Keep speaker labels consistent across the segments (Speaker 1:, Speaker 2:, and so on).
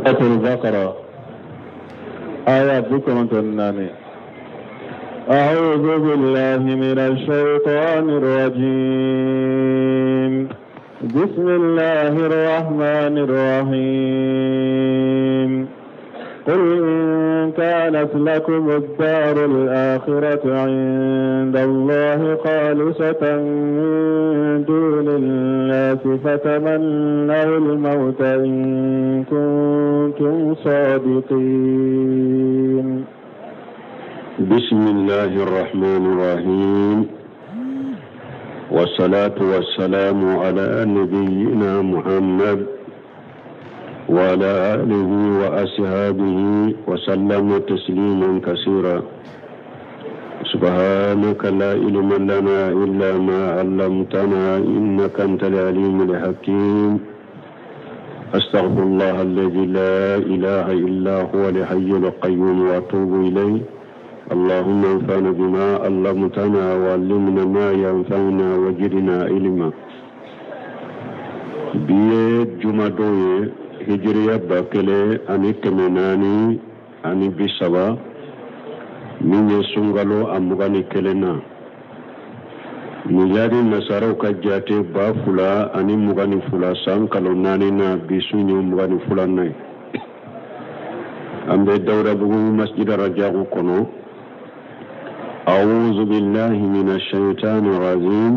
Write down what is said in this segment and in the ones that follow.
Speaker 1: Suratul Baqara aya 94. أعوذ بالله من الشيطان الرجيم. بسم الله الرحمن الرحيم. قل إن كانت لكم الدار الآخرة عند الله خالصة من دون الناس فتمنوا الموت إن كنتم صادقين.
Speaker 2: بسم الله الرحمن الرحيم، والصلاة والسلام على نبينا محمد وعلى آله وأصحابه وسلم تسليما كثيرا. سبحانك لا علم لنا إلا ما علمتنا إنك أنت العليم الحكيم. أستغفر الله الذي لا إله إلا هو الحي القيوم وأتوب إليه. اللهم انفعنا بما علمتنا وعلمنا ما ينفعنا وزدنا علما. Bi ye jumadon ye, hijiriya 1430, min ye sunkalo a 21 na, miladi nasaraw ka jate 2022 san kalo 4 na, bi sun ye 22nan ye. An bɛ Dawudabugu Masjid Rajaku kɔnɔ. أعوذ بالله من الشيطان الرجيم.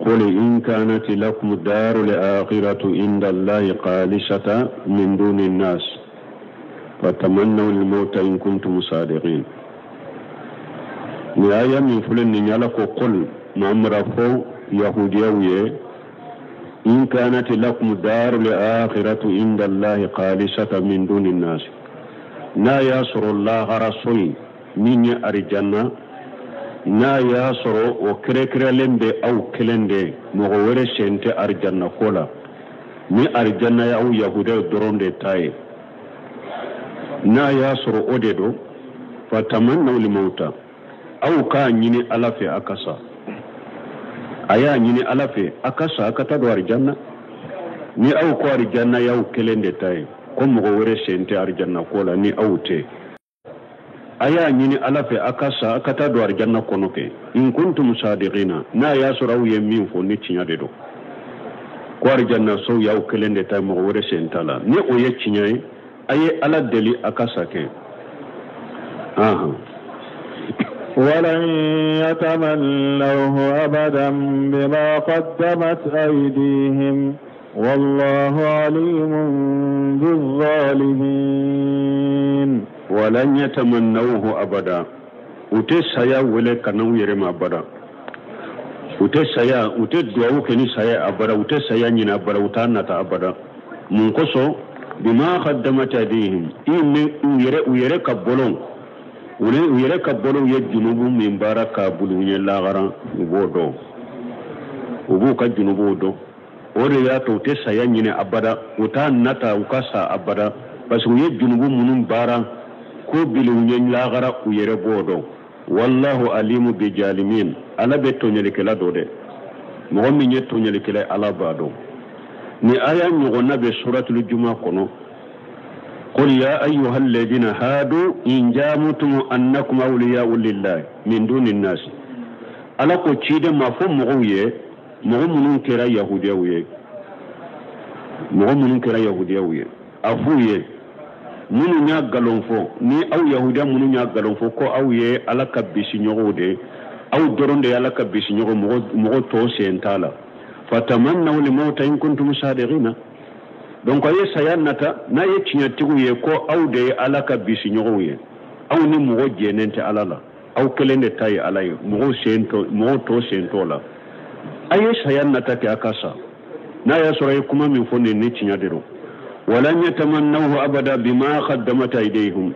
Speaker 2: قل إن كانت لكم الدار الآخرة عند الله خالصة من دون الناس فتمنوا الموت إن كنتم صادقين. Ni aya min filɛ nin ye, Ala ko: قل, Muhammad fɔ yahudiyaw ye, إن كانت لكم الدار الآخرة عند الله خالصة من دون الناس, n'a y'a sɔrɔ lahara so in min ye arijanna, n'a y'a sɔrɔ o kɛrɛnkɛrɛnlen bɛ aw kelen de, mɔgɔ wɛrɛ sen tɛ arijanna ko la, ni arijanna y'aw yahudiyaw dɔrɔn de ta ye, n'a y'a sɔrɔ o de don, فتمنوا الموت, aw k'a ɲini Ala fɛ a ka sa. A y'a ɲini Ala fɛ a ka sa, a ka taa don arijanna. Ni aw ko arijanna y'aw kelen de ta ye, ko mɔgɔ wɛrɛ sen tɛ arijanna ko la ni aw tɛ, a y'a ɲini Ala fɛ a ka sa, a ka taa don arijanna kɔnɔ kɛ. إن كنتم صادقين, n'a y'a sɔrɔ aw ye min fɔ ni tiɲɛ de don, ko arijanna so y'aw kelen de ta ye, mɔgɔ wɛrɛ sen t'a la, ni o ye tiɲɛ ye, a ye Ala deli a ka sa kɛ. Ahan.
Speaker 1: ولن يتمنوه أبدا بما قدمت أيديهم والله عليم بالظالمين.
Speaker 2: ولن يتمنوه أبدا, u tɛ saya wele ka n'u yɛrɛ ma abada. U tɛ saya, u tɛ duwawu kɛ ni saya abada, u tɛ saya ɲini abada, u t'a nata abada. Mun kosɔn? بما قدمت أيديهم, i ni u yɛrɛ ka bolo, u yɛrɛ ka bolow ye junubu min baara k'a bulu ɲɛ lagara, u b'o dɔn, u b'u ka junubuw dɔn. O de y'a to u tɛ saya ɲini abada, u t'a nata u ka sa abada, parce que u ye junubu minnu baara ko bili u ɲɛ lagara, u yɛrɛ b'o dɔn. والله عليم بالظالمين, Ala bɛ tɔɲɔlikɛla dɔn dɛ. Mɔgɔ min ye tɔɲɔlikɛla, Ala b'a dɔn. Ni aya ɲɔgɔnna bɛ suratul juma kɔnɔ: قل يا أيها الذين هادوا إن زعمتم أنكم أولياء لله من دون الناس. Ala ko ciden ma fɔ mɔgɔw ye, mɔgɔ minnu kɛra yahudiyaw ye, mɔgɔ minnu kɛra yahudiyaw ye, a f'u ye, minnu y'a nkalon fɔ, ni aw yahudiya minnu y'a nkalon fɔ ko aw ye Ala ka bisiɲɔgɔnw de ye, aw dɔrɔn de ye Ala ka bisiɲɔgɔn, mɔgɔ tɔw sen t'a la, فتمنوا الموت إن كنتم صادقين. Donc a ye saya nata n'a ye tiɲɛtigiw ye ko aw de ye Ala ka bisiɲɔgɔnw ye, aw ni mɔgɔ jɛnen tɛ Ala la, aw kelen de ta ye Ala ye, mɔgɔw sen tɔ, mɔgɔw tɔ sen t'o la, a ye saya nata kɛ a ka sa, n'a y'a sɔrɔ a ye kuma min fɔ nin ni tiɲɛ de don. ولن يتمنوه أبدا بما قدمت أيديهم,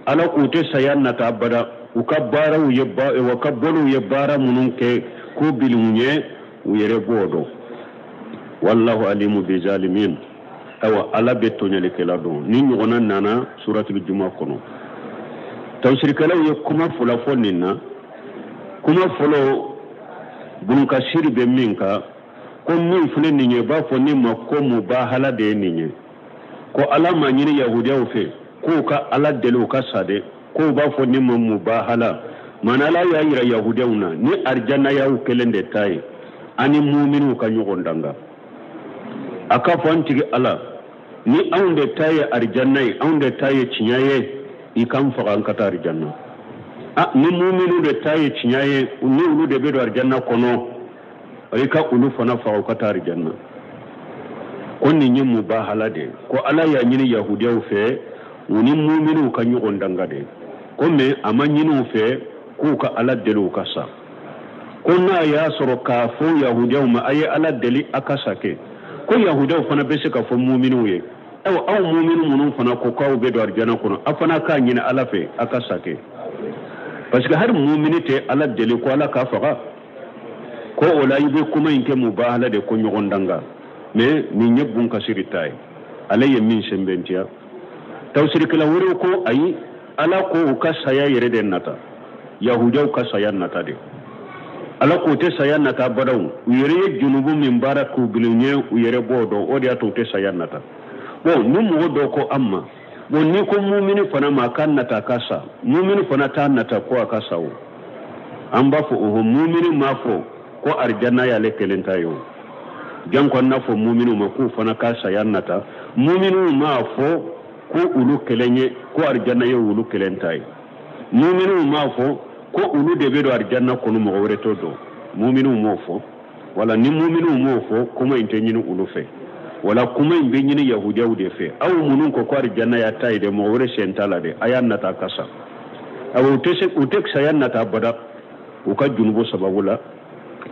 Speaker 2: Ala k'u tɛ saya nata abada, u ka baaraw ye ba, u ka bolow ye baara minnu kɛ ko biliw ye, u yɛrɛ b'o dɔn. والله عليم بالظالمين, ayiwa, Ala bɛ tɔɲɔlikɛla dɔn. Ni ɲɔgɔnna nana suratul juma kɔnɔ. Tafsirikɛlaw ye kuma fila fɔ nin na. Kuma fɔlɔ, Bunukasiri bɛ min kan, ko min filɛ nin ye, i b'a fɔ ne ma ko mubahala de ye nin ye. Ko Ala m'a ɲini yahudiyaw fɛ k'u ka Ala deli u ka sa dɛ, k'u b'a fɔ nin ma mubahala. Maana Ala y'a yira yahudiyaw na ni arijanna y'aw kelen de ta ye, ani muminiw ka ɲɔgɔn danga. A k'a fɔ an tigi Ala, ni anw de ta ye arijanna ye, anw de ta ye tiɲɛ ye, i k'an faga an ka taa arijanna. A ni muminiw de ta ye tiɲɛ ye, ni olu de bɛ don arijanna kɔnɔ, i ka olu fana faga u ka taa arijanna. Ko nin ye mubahala de ye, ko Ala y'a ɲini yahudiyaw fɛ u ni muminiw ka ɲɔgɔn danga de. Ko mɛ a ma ɲini u fɛ k'u ka Ala deli u ka sa. Ko n'a y'a sɔrɔ k'a fɔ yahudiyaw ma a ye Ala deli a ka sa kɛ, ko yahudiyaw fana bɛ se ka fɔ muminiw ye, ayiwa aw mumini minnu fana ko k'aw bɛ don arijana kɔnɔ, a fana k'a ɲini Ala fɛ a ka sa kɛ. Parce que hali mumini tɛ Ala deli ko Ala k'a faga. Ko o la i bɛ kuma in kɛ mubahala de, ko ɲɔgɔn danga. Mais nin ye Bun Kasiri ta ye, ale ye min sɛnbɛntiya. Tafsirikɛla wɛrɛw ko ayi, Ala ko u ka saya yɛrɛ de nata, yahudiyaw ka saya nata de. Ala k'u tɛ saya nata badaw, u yɛrɛ ye junubu min baara k'u bila ɲɛ, u yɛrɛ b'o dɔn, o de y'a to u tɛ saya nata. Bon, ni mɔgɔ dɔ ko an ma, bon n'i ko mumini fana ma a ka nata a ka sa, mumini fana t'a nata ko a ka sa o. An b'a fɔ oho, mumini m'a fɔ ko arijanna y'ale kelen ta ye o. Janko an n'a fɔ muminiw ma k'u fana ka saya nata, muminiw m'a fɔ ko olu kelen ye, ko arijanna ye olu kelen ta ye. Muminiw m'a fɔ ko olu de bɛ don arijanna kɔnɔ, mɔgɔ wɛrɛ t'o dɔn. Muminiw m'o fɔ. Wala ni muminiw m'o fɔ, kuma in tɛ ɲini olu fɛ. Wala kuma in bɛ ɲini yahudiyaw de fɛ. Aw minnu ko ko arijanna y'a ta ye dɛ, mɔgɔ wɛrɛ sen t'a la dɛ, a y'a nata ka sa. Awa u tɛ se, u tɛ saya nata abada u ka junubu sababu la.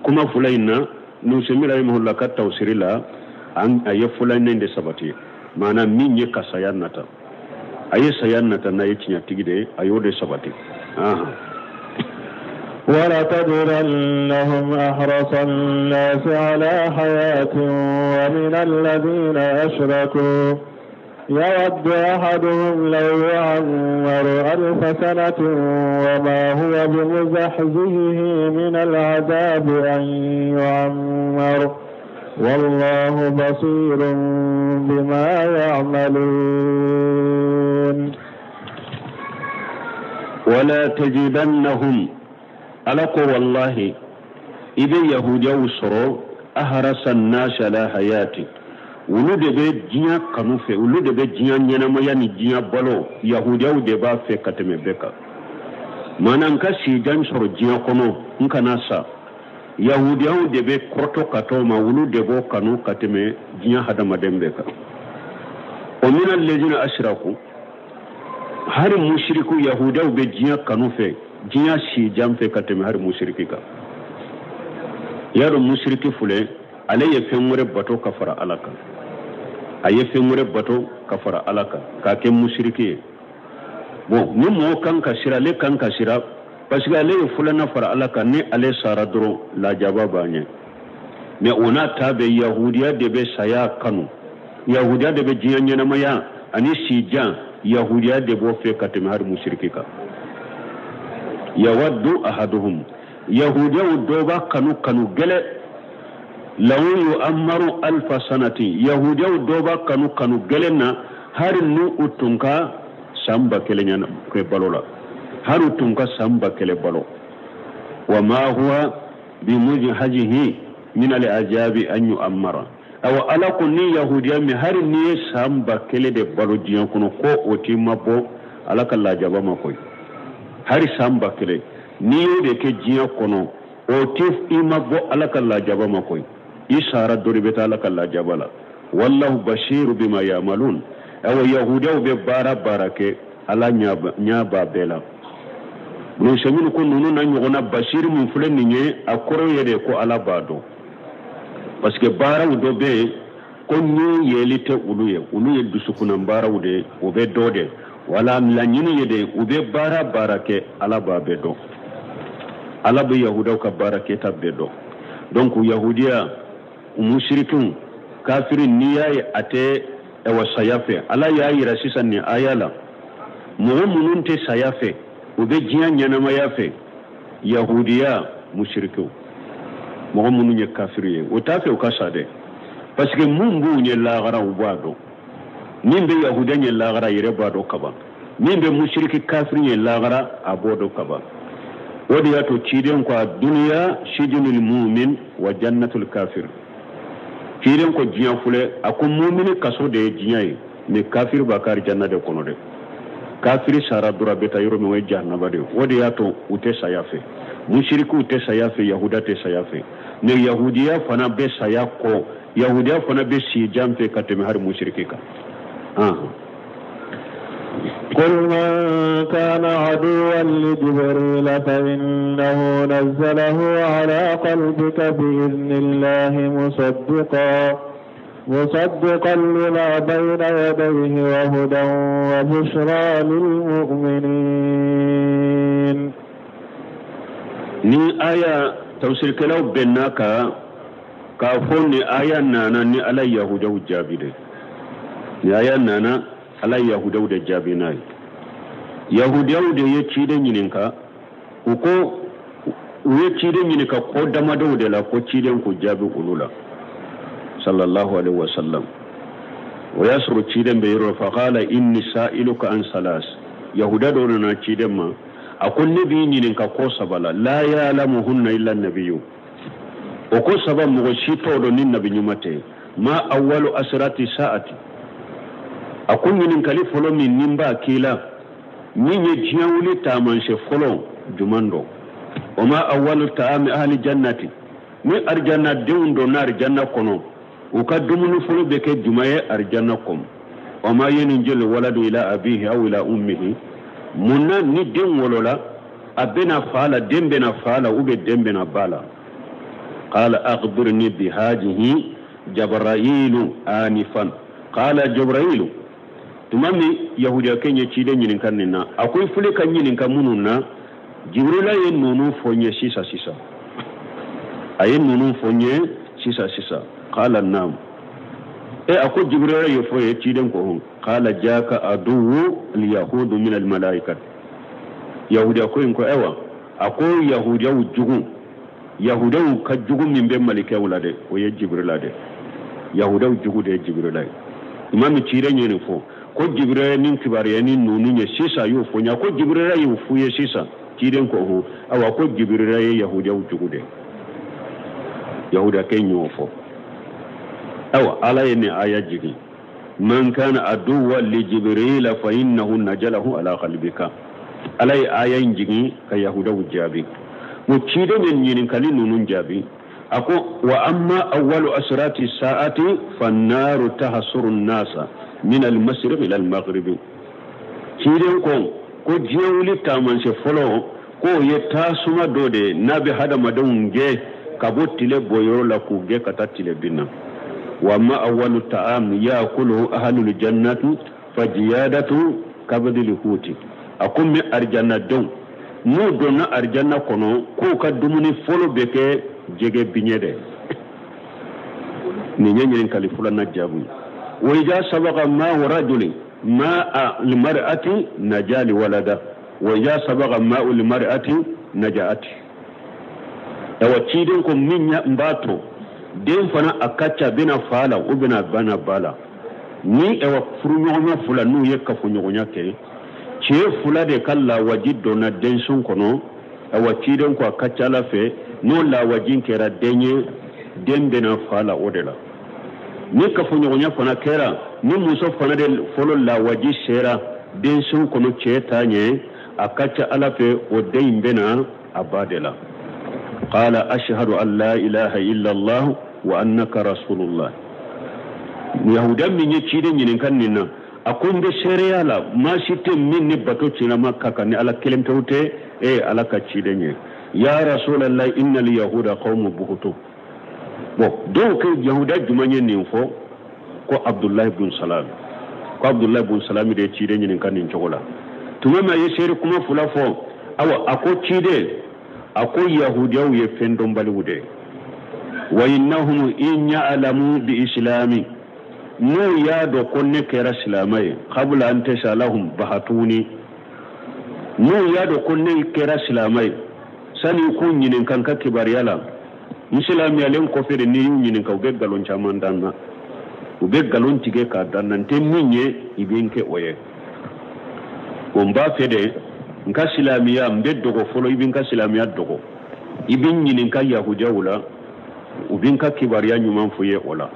Speaker 2: Kuma fila in na, Nusemi rahimahullah ka tafsiri la, a ye filanan de sabati. Maana min ye ka saya nata, a ye saya nata n'a ye tiɲɛtigi de ye, a y'o de sabati.
Speaker 1: ولتجدنهم أحرص الناس على حياة ومن الذين أشركوا يود أحدهم لو يعمر 1000 سنة وما هو بمزحزحه من العذاب أن يعمر والله بصير بما يعملون.
Speaker 2: ولا تجدنهم ألقوا والله إذا يهود يوسروا أهرس الناس على حياتي olu de bɛ diɲɛ kanu fɛ, olu de bɛ diɲɛ ɲɛnamaya ni diɲɛ balo, yahudiyaw de b'a fɛ ka tɛmɛ bɛɛ kan. Maana n ka sijan sɔrɔ diɲɛ kɔnɔ, n kana sa, yahudiyaw de bɛ kɔrɔtɔ ka t'o ma, olu de b'o kanu ka tɛmɛ diɲɛ hadamaden bɛɛ kan. O mina lezina asiraku, hali musiriku yahudiyaw bɛ diɲɛ kanu fɛ, diɲɛ sijan fɛ ka tɛmɛ hali musiriki kan. Y'a dɔn musiriki filɛ, ale ye fɛn wɛrɛ bato ka fara Ala kan. A ye fɛn wɛrɛ bato ka fara Ala kan k'a kɛ musiriki ye. Bon, ni mɔgɔ kan ka sira, ale kan ka sira, parce que ale ye fulanna fara Ala kan, ni ale sara dɔrɔn lajaba b'a ɲɛ. Mais o n'a ta bɛ, yahudiya de bɛ saya kanu, yahudiya de bɛ diɲɛ ɲɛnamaya ani sijan, yahudiya de b'o fɛ ka tɛmɛ hali musiriki kan. Yawaddu ahaduhum, yahudiyaw dɔ b'a kanu kanu gɛlɛ, law yu'ammaru 1000 sanatin, yahudiyaw dɔ b'a kanu kanu gɛlɛn na hali n'u u tun ka san 1000 ɲɛna kɛ balo la, hali u tun ka san 1000 balo. Wa ma huwa bimujhajihi min al-ajabi an yu'ammara. Awa Ala ko ni yahudiya min hali n'i ye san 1000 de balo diɲɛ kɔnɔ, ko o t'i ma bɔ Ala ka lajaba ma koyi. Hali san 1000 n'i y'o de kɛ diɲɛ kɔnɔ, o tɛ i ma bɔ Ala ka lajaba ma koyi. I sara dɔ de bɛ taa Ala ka lajaba la. Wallahu basiru bima ya'malun. Awa yahudiyaw bɛ baara baara kɛ, Ala ɲɛ b'a bɛɛ la. Nusɛminu ko ninnu na ɲɔgɔnna basiru min filɛ nin ye, a kɔrɔ ye de ko Ala b'a dɔn. Parce que baaraw dɔ bɛ yen ko ɲɛ yeli tɛ olu ye, olu ye dusukunna baaraw de ye, o bɛ dɔ de. Wala laɲini ye de, u bɛ baara baara kɛ, Ala b'a bɛɛ dɔn. Ala bɛ yahudiyaw ka baara kɛta bɛɛ dɔn. Donc yahudiya, musirikiw, kafiri, n'i y'a ye a tɛ ɛwɔ saya fɛ, Ala y'a yira sisan nin aya la, mɔgɔ minnu tɛ saya fɛ, u bɛ diɲɛ ɲɛnamaya fɛ, yahudiya, musirikiw, mɔgɔ minnu ye kafiri ye, o t'a fɛ u ka sa dɛ. Parce que mun b'u ɲɛ lahara, u b'a dɔn. Min bɛ yahudiya ɲɛ lagara yɛrɛ b'a dɔn kaban, min bɛ musiriki kafiri ɲɛ lagara a b'o dɔn kaban. O de y'a to ciden ko a duniya sijinul mumin wa jannatul kafir. Ciden ko diɲɛ filɛ, a ko mumini kaso de ye diɲɛ ye, mais kafiri b'a ka arijanna de kɔnɔ dɛ. Kafiri sara dɔrɔn a bɛ taa yɔrɔ min, o ye jahanaba de ye. O de y'a to u tɛ saya fɛ, musirikiw tɛ saya fɛ, yahuda tɛ saya fɛ. Mais yahudiya fana bɛ saya kɔ, yahudiya fana bɛ si jan fɛ ka tɛmɛ hali musiriki kan.
Speaker 1: قل من كان عدوا لجبريل فإنه نزله على قلبك بإذن الله مصدقا لما بين يديه وهدى وبشرى للمؤمنين.
Speaker 2: Ni aya tafsirikɛlaw bɛnna kan k'a fɔ ni aya nana ni Ala yahudaw jaabi de. Ni aya nana Ala yahudaw de jaabi n'a ye. Yahudiyaw de ye ciden ɲininka, u ko u ye ciden ɲininka ko damadɔw de la, ko ciden k'u jaabi olu la sallallahu alaihi wa sallam. O y'a sɔrɔ ciden bɛ yɔrɔ fa qala inni sa'iluka an salas. Yahuda dɔ nana ciden ma, a ko ne b'i ɲininka ko saba la, la ya'lamuhunna illa nabiyyu. O ko saba mɔgɔ si t'o dɔn ni nabi ɲuman tɛ. Ma awwalu asrati sa'ati. A ko ɲininkali fɔlɔ min ni n b'a k'i la, min ye diɲɛ wuli taamasiyɛn fɔlɔ jumɛn dɔn? O ma awwalu ta'ami ahli jannati. Ni arijanna denw donna arijanna kɔnɔ, u ka dumuni fɔlɔ bɛ kɛ jumɛn ye arijanna kɔnɔ? O ma yanjil waladu ila abihi aw ila ummihi. Mun na ni den wolola a bɛna fa la, den bɛna fa la ou bien den bɛna ba la? Qala akhbirni bihadihi jabrailu anifan. Qala jabrailu, tuma min yahudiyakɛ ye ciden ɲininka nin na, a ko i filɛ ka ɲininka minnu na, Jibrila ye ninnu fɔ n ye sisan sisan. A ye ninnu fɔ n ye sisan sisan. Qala naam. A ko Jibrila ye fɔ ye, ciden ko hɔn. Qala jaka aduwu alyahudu min almalaika. Yahudiya ko in ko ayiwa, a ko yahudiyaw jugu, yahudiyaw ka jugu min bɛ malikɛw la dɛ, o ye Jibrila dɛ. Yahudiyaw jugu de ye Jibrila ye. Tuma min ciden ye nin fɔ, ko Jibrila ye nin kibaruya ni ninnu ye sisan, y'o fɔ n ye. Ko Jibrila y'o f'u ye sisan, ciden ko hɔn. Ayiwa, ko Jibrila ye yahudiyaw jugu de. Yahudiyakɛ y'o fɔ. Ayiwa, Ala ye nin aya jigin. Man kana aduwwa li Jibrila fa innahu najalahu ala qalbika. Ala ye aya in jigin ka yahudaw jaabi. O ciden ye ɲininkali ninnu jaabi. A ko wa amma awwalu asrati sa'ati fannaru tahsuru an-nasa min al-mashriq ila al-maghribi. Ciden ko diɲɛ wuli taamasiyɛn fɔlɔ k'o ye tasuma dɔ de ye n'a bɛ hadamadenw gɛn ka bɔ tile bɔyɔrɔ la k'u gɛn ka taa tile bin na. Wa ma awwalu ta'am ya'kuluhu ahlul jannati fajiyadatu kabdil huti. A ko min arijannadenw n'u donna arijanna kɔnɔ k'u ka dumuni fɔlɔ bɛ kɛ jɛgɛ biɲɛ dɛ. Nin ye ɲininkali filanan jaabi ye. Wa ija sabaga ma'u rajulin ma'a limar'ati naja liwalada wa ija sabaga ma'u limar'ati najaati. Awa ciden ko min ya n b'a to den fana a ka ca bɛna fa la u bɛna bana ba la. Ni awa furuɲɔgɔnma fila n'u ye kafoɲɔgɔnya kɛ, cɛ fila de ka lawaji donna denso kɔnɔ. Awa ciden ko a ka ca ala fɛ n'o lawaji kɛra den ye, den bɛna fa la o de la. Ni kafoɲɔgɔnya fana kɛra, ni muso fana de fɔlɔ lawaji sera denso kɔnɔ cɛ ta ɲɛ, a ka ca ala fɛ o den in bɛna a ba de la. Qala ashhadu an la ilaha illa allah wa annaka rasulullah. Yahuda min ye ciden ɲininka nin na, a ko n bɛ seereya la maa si tɛ min ni bato tiɲɛna ka kan ni Ala kelen pewu tɛ, e ye Ala ka ciden ye. Ya rasulallah innal yahuda qawmu buhutu. Bon, dɔw ko yahuda jumɛn ye nin fɔ? Ko Abdullahi ibn Salam. Ko Abdullahi ibn Salam de ye ciden ɲininka nin cogo la. Tuma min a ye seere kuma fila fɔ, awa a ko ciden, a ko yahudiyaw ye fɛn dɔnbaliw de ye. Wa innahum in ya'lamu bi islami, n'u y'a dɔn ko ne kɛra silamɛ ye, qabla an tasalahum bahatuni, n'u y'a dɔn ko ne kɛra silamɛ ye, sani k'u ɲininka n ka kibaruya la, n silamɛyalen kɔfɛ de n'i y'u ɲininka u bɛ nkalon caman da n na. U bɛ nkalon tigɛ k'a da n na, n tɛ min ye i bɛ n kɛ o ye. O n b'a fɛ de n ka silamɛya n bɛ dogo fɔlɔ, i bɛ n ka silamɛya dogo, i bɛ n ɲininka yahudiyaw la, u bɛ n ka kibaruya ɲuman fɔ i ye o la.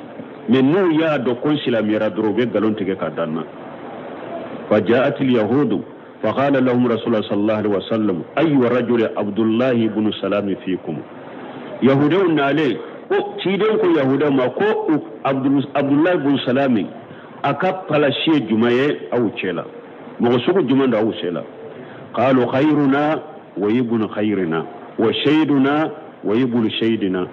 Speaker 2: Mais n'u y'a dɔn ko n silamɛyara dɔrɔn, u bɛ nkalon tigɛ k'a da n na. Fa ja'at al-yahudu فقال لهم رسول الله صلى الله عليه وسلم أي رجل عبد الله بن سلام فيكم. يهودون نالي ko ciden ko yahuda ma ko Abdullahi bun Salami a ka palasi jumɛn ye aw cɛ la, mɔgɔ sugu jumɛn don aw cɛ la? Qalu khayruna wa ibnu khayrina wa shayduna wa ibnu shaydina.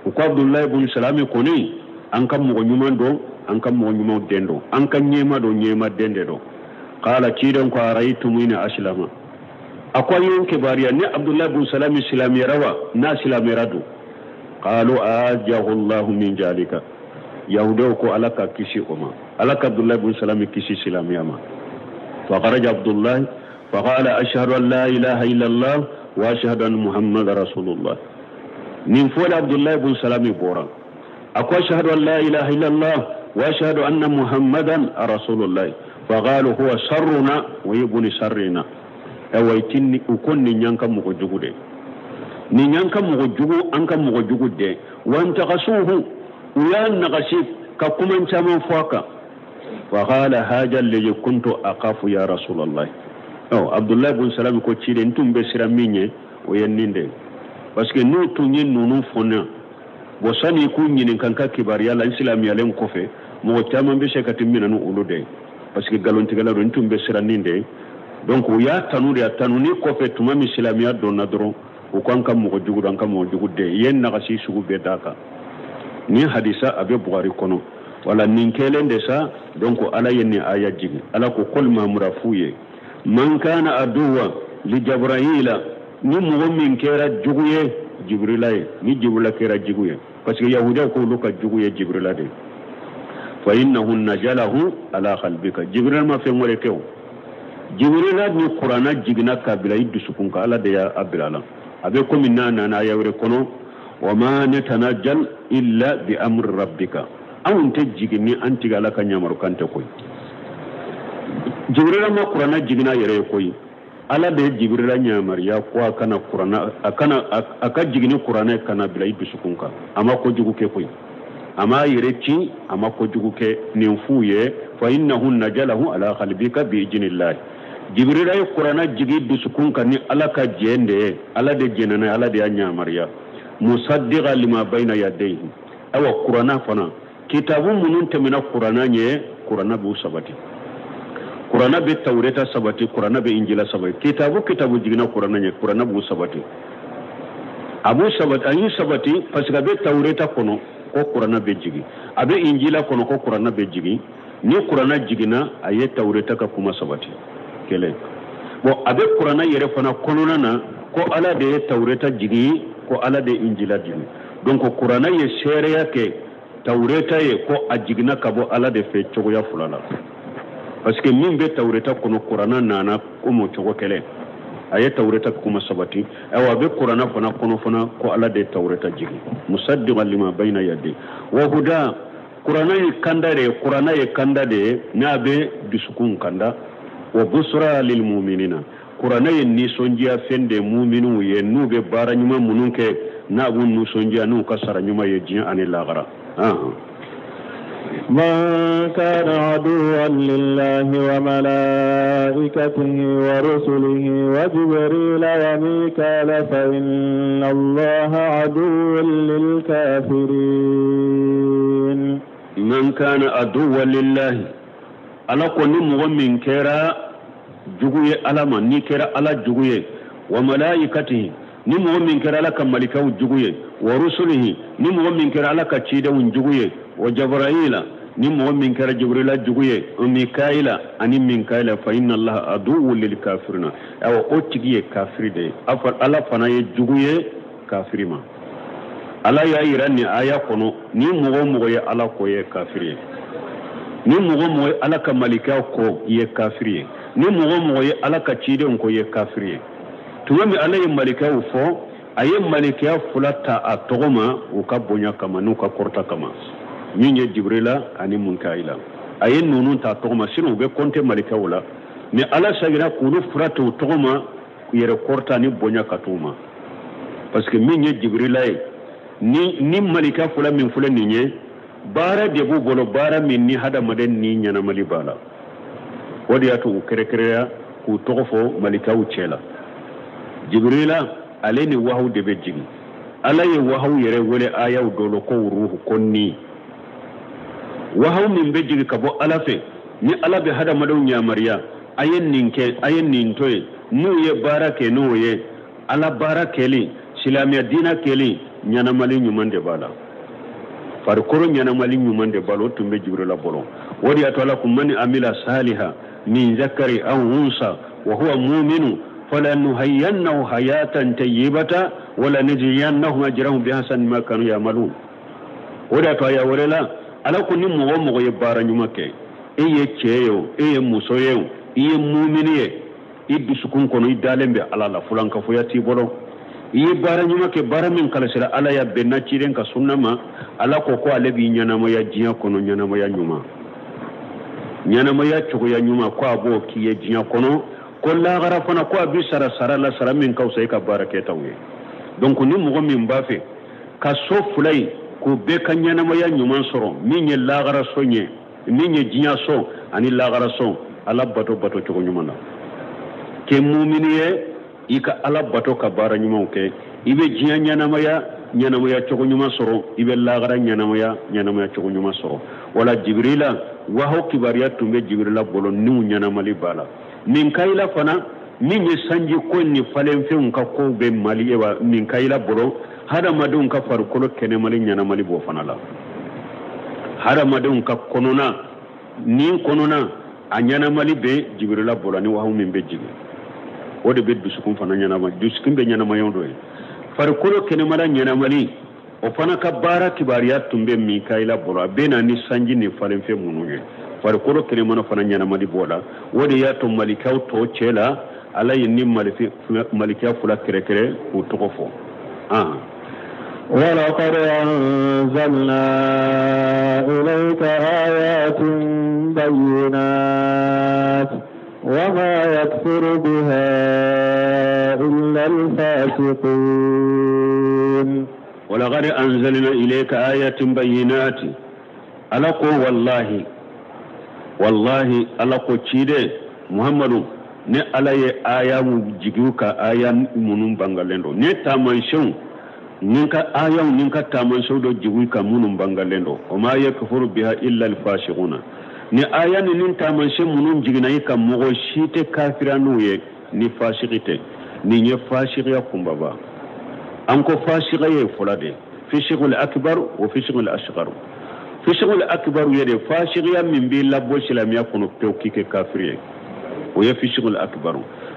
Speaker 2: U ko Abdullahi bun Salami kɔni an ka mɔgɔ ɲuman don, an ka mɔgɔ ɲumanw den don, an ka ɲɛma don, ɲɛma den de don. Qala ciden ko araytum in aslama, a ko an ye kibaruya ni Abdullahi bun Salami silamɛyara wa n'a silamɛyara don? Qalu ajahu Allahu min jalika. Yahudaw ko ala ka kisi o ma, ala ka Abdullahi bun Salami kisi silamɛya ma. Fa kharaja Abdullahi fa qala ashhadu an la ilaha illa Allah wa ashhadu anna Muhammadan rasulullah. Nin fɔla Abdullahi bun Salami bɔra, a ko ashhadu an la ilaha illa Allah wa ashhadu anna Muhammadan rasulullah. Fa qalu huwa sarruna wa ibnu sarrina. Awa itinni u ko nin y'an ka mɔgɔ jugu de, nin y'an ka mɔgɔ jugu, an ka mɔgɔ jugu de. Wa ntagasuhu, u y'a nagasi ka kuma caman fɔ a kan. Fa qala haja alladhi kuntu aqafu ya rasulallah. Ɔ Abdullahi bun Salami ko ciden n tun bɛ siran min ɲɛ o ye nin de ye, parce que n'u tun ye ninnu fɔ n na, bon sani k'u ɲininka n ka kibaruya la n silamɛyalen kɔfɛ, mɔgɔ caman bɛ se ka t'i minɛ ni olu de ye, parce que nkalontigɛla don, n tun bɛ siran nin de ye. Donc u y'a tanu de, a tanuni kɔfɛ tuma min silamɛya donna dɔrɔn, u ko an ka mɔgɔ jugu don, an ka mɔgɔ jugu den, i ye nagasi sugu bɛɛ d'a kan. Nin hadisa a bɛ Bukhari kɔnɔ. Wala nin kɛlen de sa, donc ala ye nin aya jigin. Ala ko kol mamura f'u ye, man kana aduwa li Jabrahila, ni mɔgɔ min kɛra jugu ye Jibrila ye, ni Jibrila kɛra jugu ye, parce que yahudiyaw ko olu ka jugu ye Jibrila de. Fa innahu najalahu ala qalbika. Jibrila ma fɛn wɛrɛ kɛ o, Jibrila ni Kurana jiginna k'a bila i dusukun kan, ala de y'a bila la. A bɛ komi n'a nana aya wɛrɛ kɔnɔ, wa ma natanajjal illa bi amri rabbika. Anw tɛ jigin ni an tigi ala ka yamarukan tɛ koyi. Jibrila ma Kurana jiginna a yɛrɛ ye koyi, ala de ye Jibrila yamaruya ko a kana Kurana, a kana a ka jigin ni Kurana ye kana bila i dusukun kan. A ma kojugu kɛ koyi, a m'a yɛrɛ ci, a ma kojugu kɛ. Nin f'u ye, fa innahu najalahu ala qalbika bi idhnillahi. Jibrila ye Kurana jigin dusukun kan ni ala ka jɛn de ye, ala de jɛnna n'a ye, ala de y'a yamaruya. Musaddiqa lima bayna yadayhi. Awa Kurana fana, kitabu minnu tɛmɛna Kurana ɲɛ, Kurana b'u sabati. Kurana bɛ Tawureta sabati, Kurana bɛ Injila sabati. Kitabu jiginna Kurana ɲɛ, Kurana b'u sabati. A b'u sabati, a y'u sabati parce que a bɛ Tawureta kɔnɔ ko Kurana bɛ jigin, a bɛ Injila kɔnɔ ko Kurana bɛ jigin. Ni Kurana jiginna, a ye Tawureta ka kuma sabati. Kelen. Bon, a bɛ Kurana yɛrɛ fana kɔnɔna na ko ala de ye Tawureta jigin, ko ala de ye Injila jigin. Donc Kurana ye seereya kɛ Tawureta ye ko a jiginna ka bɔ ala de fɛ cogoya fila la. Parce que min bɛ Tawureta kɔnɔ, Kurana nana komi o cogo kelen, a ye Tawureta kuma sabati. Ayiwa, a bɛ Kurana fana kɔnɔ fana ko ala de ye Tawureta jigin. Musaddiqan lima bayna yadayhi wa huda. Kurana ye kanda de ye, Kurana ye kanda de ye n'a bɛ dusukun kanda. Wa busra lil mu'minina. Kurana ye nisɔndiya fɛn de ye mu'minuw ye, n'u bɛ baara ɲuman minnu kɛ, n'a b'u nisɔndiya n'u ka sara ɲuman ye diɲɛ ani lahara.
Speaker 1: من كان عدوا لله وملائكته ورسله وجبريل وميكال فإن الله عدو للكافرين.
Speaker 2: من كان عدوا لله, ala ko ni mɔgɔ min kɛra jugu ye ala ma, n'i kɛra ala jugu ye, wa malaikatihi, ni mɔgɔ min kɛra ala ka malikaw jugu ye, wa rusulihi, ni mɔgɔ min kɛra ala ka cidenw jugu ye, wa Jabraila, ni mɔgɔ min kɛra Jibrila jugu ye, wa Mikaila ani Mikaila, fa inna Allaha aduwwun lil kafirina. Ayiwa, o tigi ye kafiri de ye. Ala fana ye jugu ye kafiri ma. Ala y'a yira nin aya kɔnɔ, ni mɔgɔ o mɔgɔ ye ala kɔ ye kafiri ye, ni mɔgɔ o mɔgɔ ye ala ka malikaw kɔ ye kafiri ye, ni mɔgɔ o mɔgɔ ye ala ka cidenw kɔ ye kafiri ye. Tuma min ala ye malikaw fɔ, a ye malikaya fila ta a tɔgɔ ma u ka bonya kama n'u ka kɔrɔta kama. Min ye Jibrila ani Munkayila, a ye ninnu ta tɔgɔ ma, sinon u bɛ kɔnte malikaw la, mais Ala sagira k'olu fura to tɔgɔ ma, yɛrɛ kɔrɔta ni bonya ka t'u ma. Parce que min ye Jibrila ye ni malika fila min filɛ nin ye, baara de b'u bolo, baara min ni hadamaden ni ɲɛnamali b'a la. O de y'a to u kɛrɛkɛrɛya k'u tɔgɔ fɔ malikaw cɛ la. Jibrila ale ni wahaw de bɛ jigin. Ala ye wahaw yɛrɛ wele ayaw dɔ la ko ruhu, ko ni. Wahaw min bɛ jigin ka bɔ Ala fɛ, ni Ala bɛ hadamadenw yamaruya, a ye nin kɛ, a ye nin to yen, n'u ye baara kɛ n'o ye, Ala baara kɛli, silamɛya diinɛ kɛli, ɲɛnamali ɲuman de b'a la, farikolo ɲɛnamali ɲuman de b'a la, o tun bɛ Jibrila bolo. O de y'a to Ala ko man amila saliha min zakari aw unsa wa huwa muminu falanuhayyannahu hayatan tayyibata wala najziyannahum ajrahum bihasani ma kanu ya'malun. O de y'a to a y'a wele la, Ala ko ni mɔgɔ o mɔgɔ ye baara ɲuman kɛ, e ye cɛ ye o, e ye muso ye o, i ye mumini ye, i dusukun kɔnɔ i dalen bɛ Ala la, fulankafoya t'i bolo, i ye baara ɲuman kɛ, baara min kalasira Ala ya bɛnna ciden ka sunna ma, Ala ko ko ale b'i ɲɛnamaya diɲɛ kɔnɔ ɲɛnamaya ɲuman, ɲɛnamaya cogoya ɲuman, ko a b'o k'i ye diɲɛ kɔnɔ, ko lahara fana ko a b'i sara sara la, sara min ka fisa i ka baara kɛtaw ye. Donc ni mɔgɔ min b'a fɛ ka so fila in k'u bɛɛ ka ɲɛnamaya ɲuman sɔrɔ, min ye lahara so ye, min ye diɲɛ so ani lahara so, Ala bato bato cogo ɲuman na, kɛ mumini ye, i ka Ala bato ka baara ɲumanw kɛ, i bɛ diɲɛ ɲɛnamaya ɲɛnamaya cogo ɲuman sɔrɔ, i bɛ lahara ɲɛnamaya ɲɛnamaya cogo ɲuman sɔrɔ. Wala Jibrila wahaw kibaruya tun bɛ Jibrila bolo, n'u ɲɛnamali b'a la. Minkayila fana, min ye sanji ko ni falenfɛnw ka kow bɛ Mali wa Minkayila bolo, hadamadenw ka farikolo kɛnɛmali ɲɛnamali b'o fana la. Hadamadenw ka kɔnɔna ni kɔnɔna a ɲɛnamali bɛ Jibrila bolo, ani wahaw min bɛ jigin, o de bɛ dusukun fana ɲɛnama, dusukun bɛ ɲɛnamaya dɔ ye. Farikolo kɛnɛmala ɲɛnamali, o fana ka baara kibaruya tun bɛ Mikayila bolo, a bɛ na ni sanji ni falenfɛn minnu ye, farikolo kɛnɛmana fana ɲɛnamali b'o la. O de y'a to malikaw tɔw cɛ la, Ala ye ni malikiya fila kɛrɛkɛrɛ k'u tɔgɔ fɔ.
Speaker 1: ولقد أنزلنا إليك آيات بينات وما يكفر بها إلا الفاسقون.
Speaker 2: ولقد أنزلنا إليك آيات بينات، ألقوا والله والله ألقوا تشيده محمد ne Ala ye aya jigiw ka aya minnu bangalen don, ne taamasiyɛnw ni ka ayaw ni ka taamasiyɛnw dɔ jigiw ka minnu bangalen don, o ma yakfuru biha illa alfasiquna, ni aya ni nin taamasiyɛn minnu jiginna i ka mɔgɔ si tɛ kafira n'u ye ni fasiki tɛ. Nin ye fasikiya kunbaba. An ko fasikiya ye fila de, fisikul akbar wa fisikul asghar. Fisikul akbar ye de fasikiya min b'i labɔ silamɛya kɔnɔ pewu k'i kɛ kafiri ye, o ye fisikul akbar.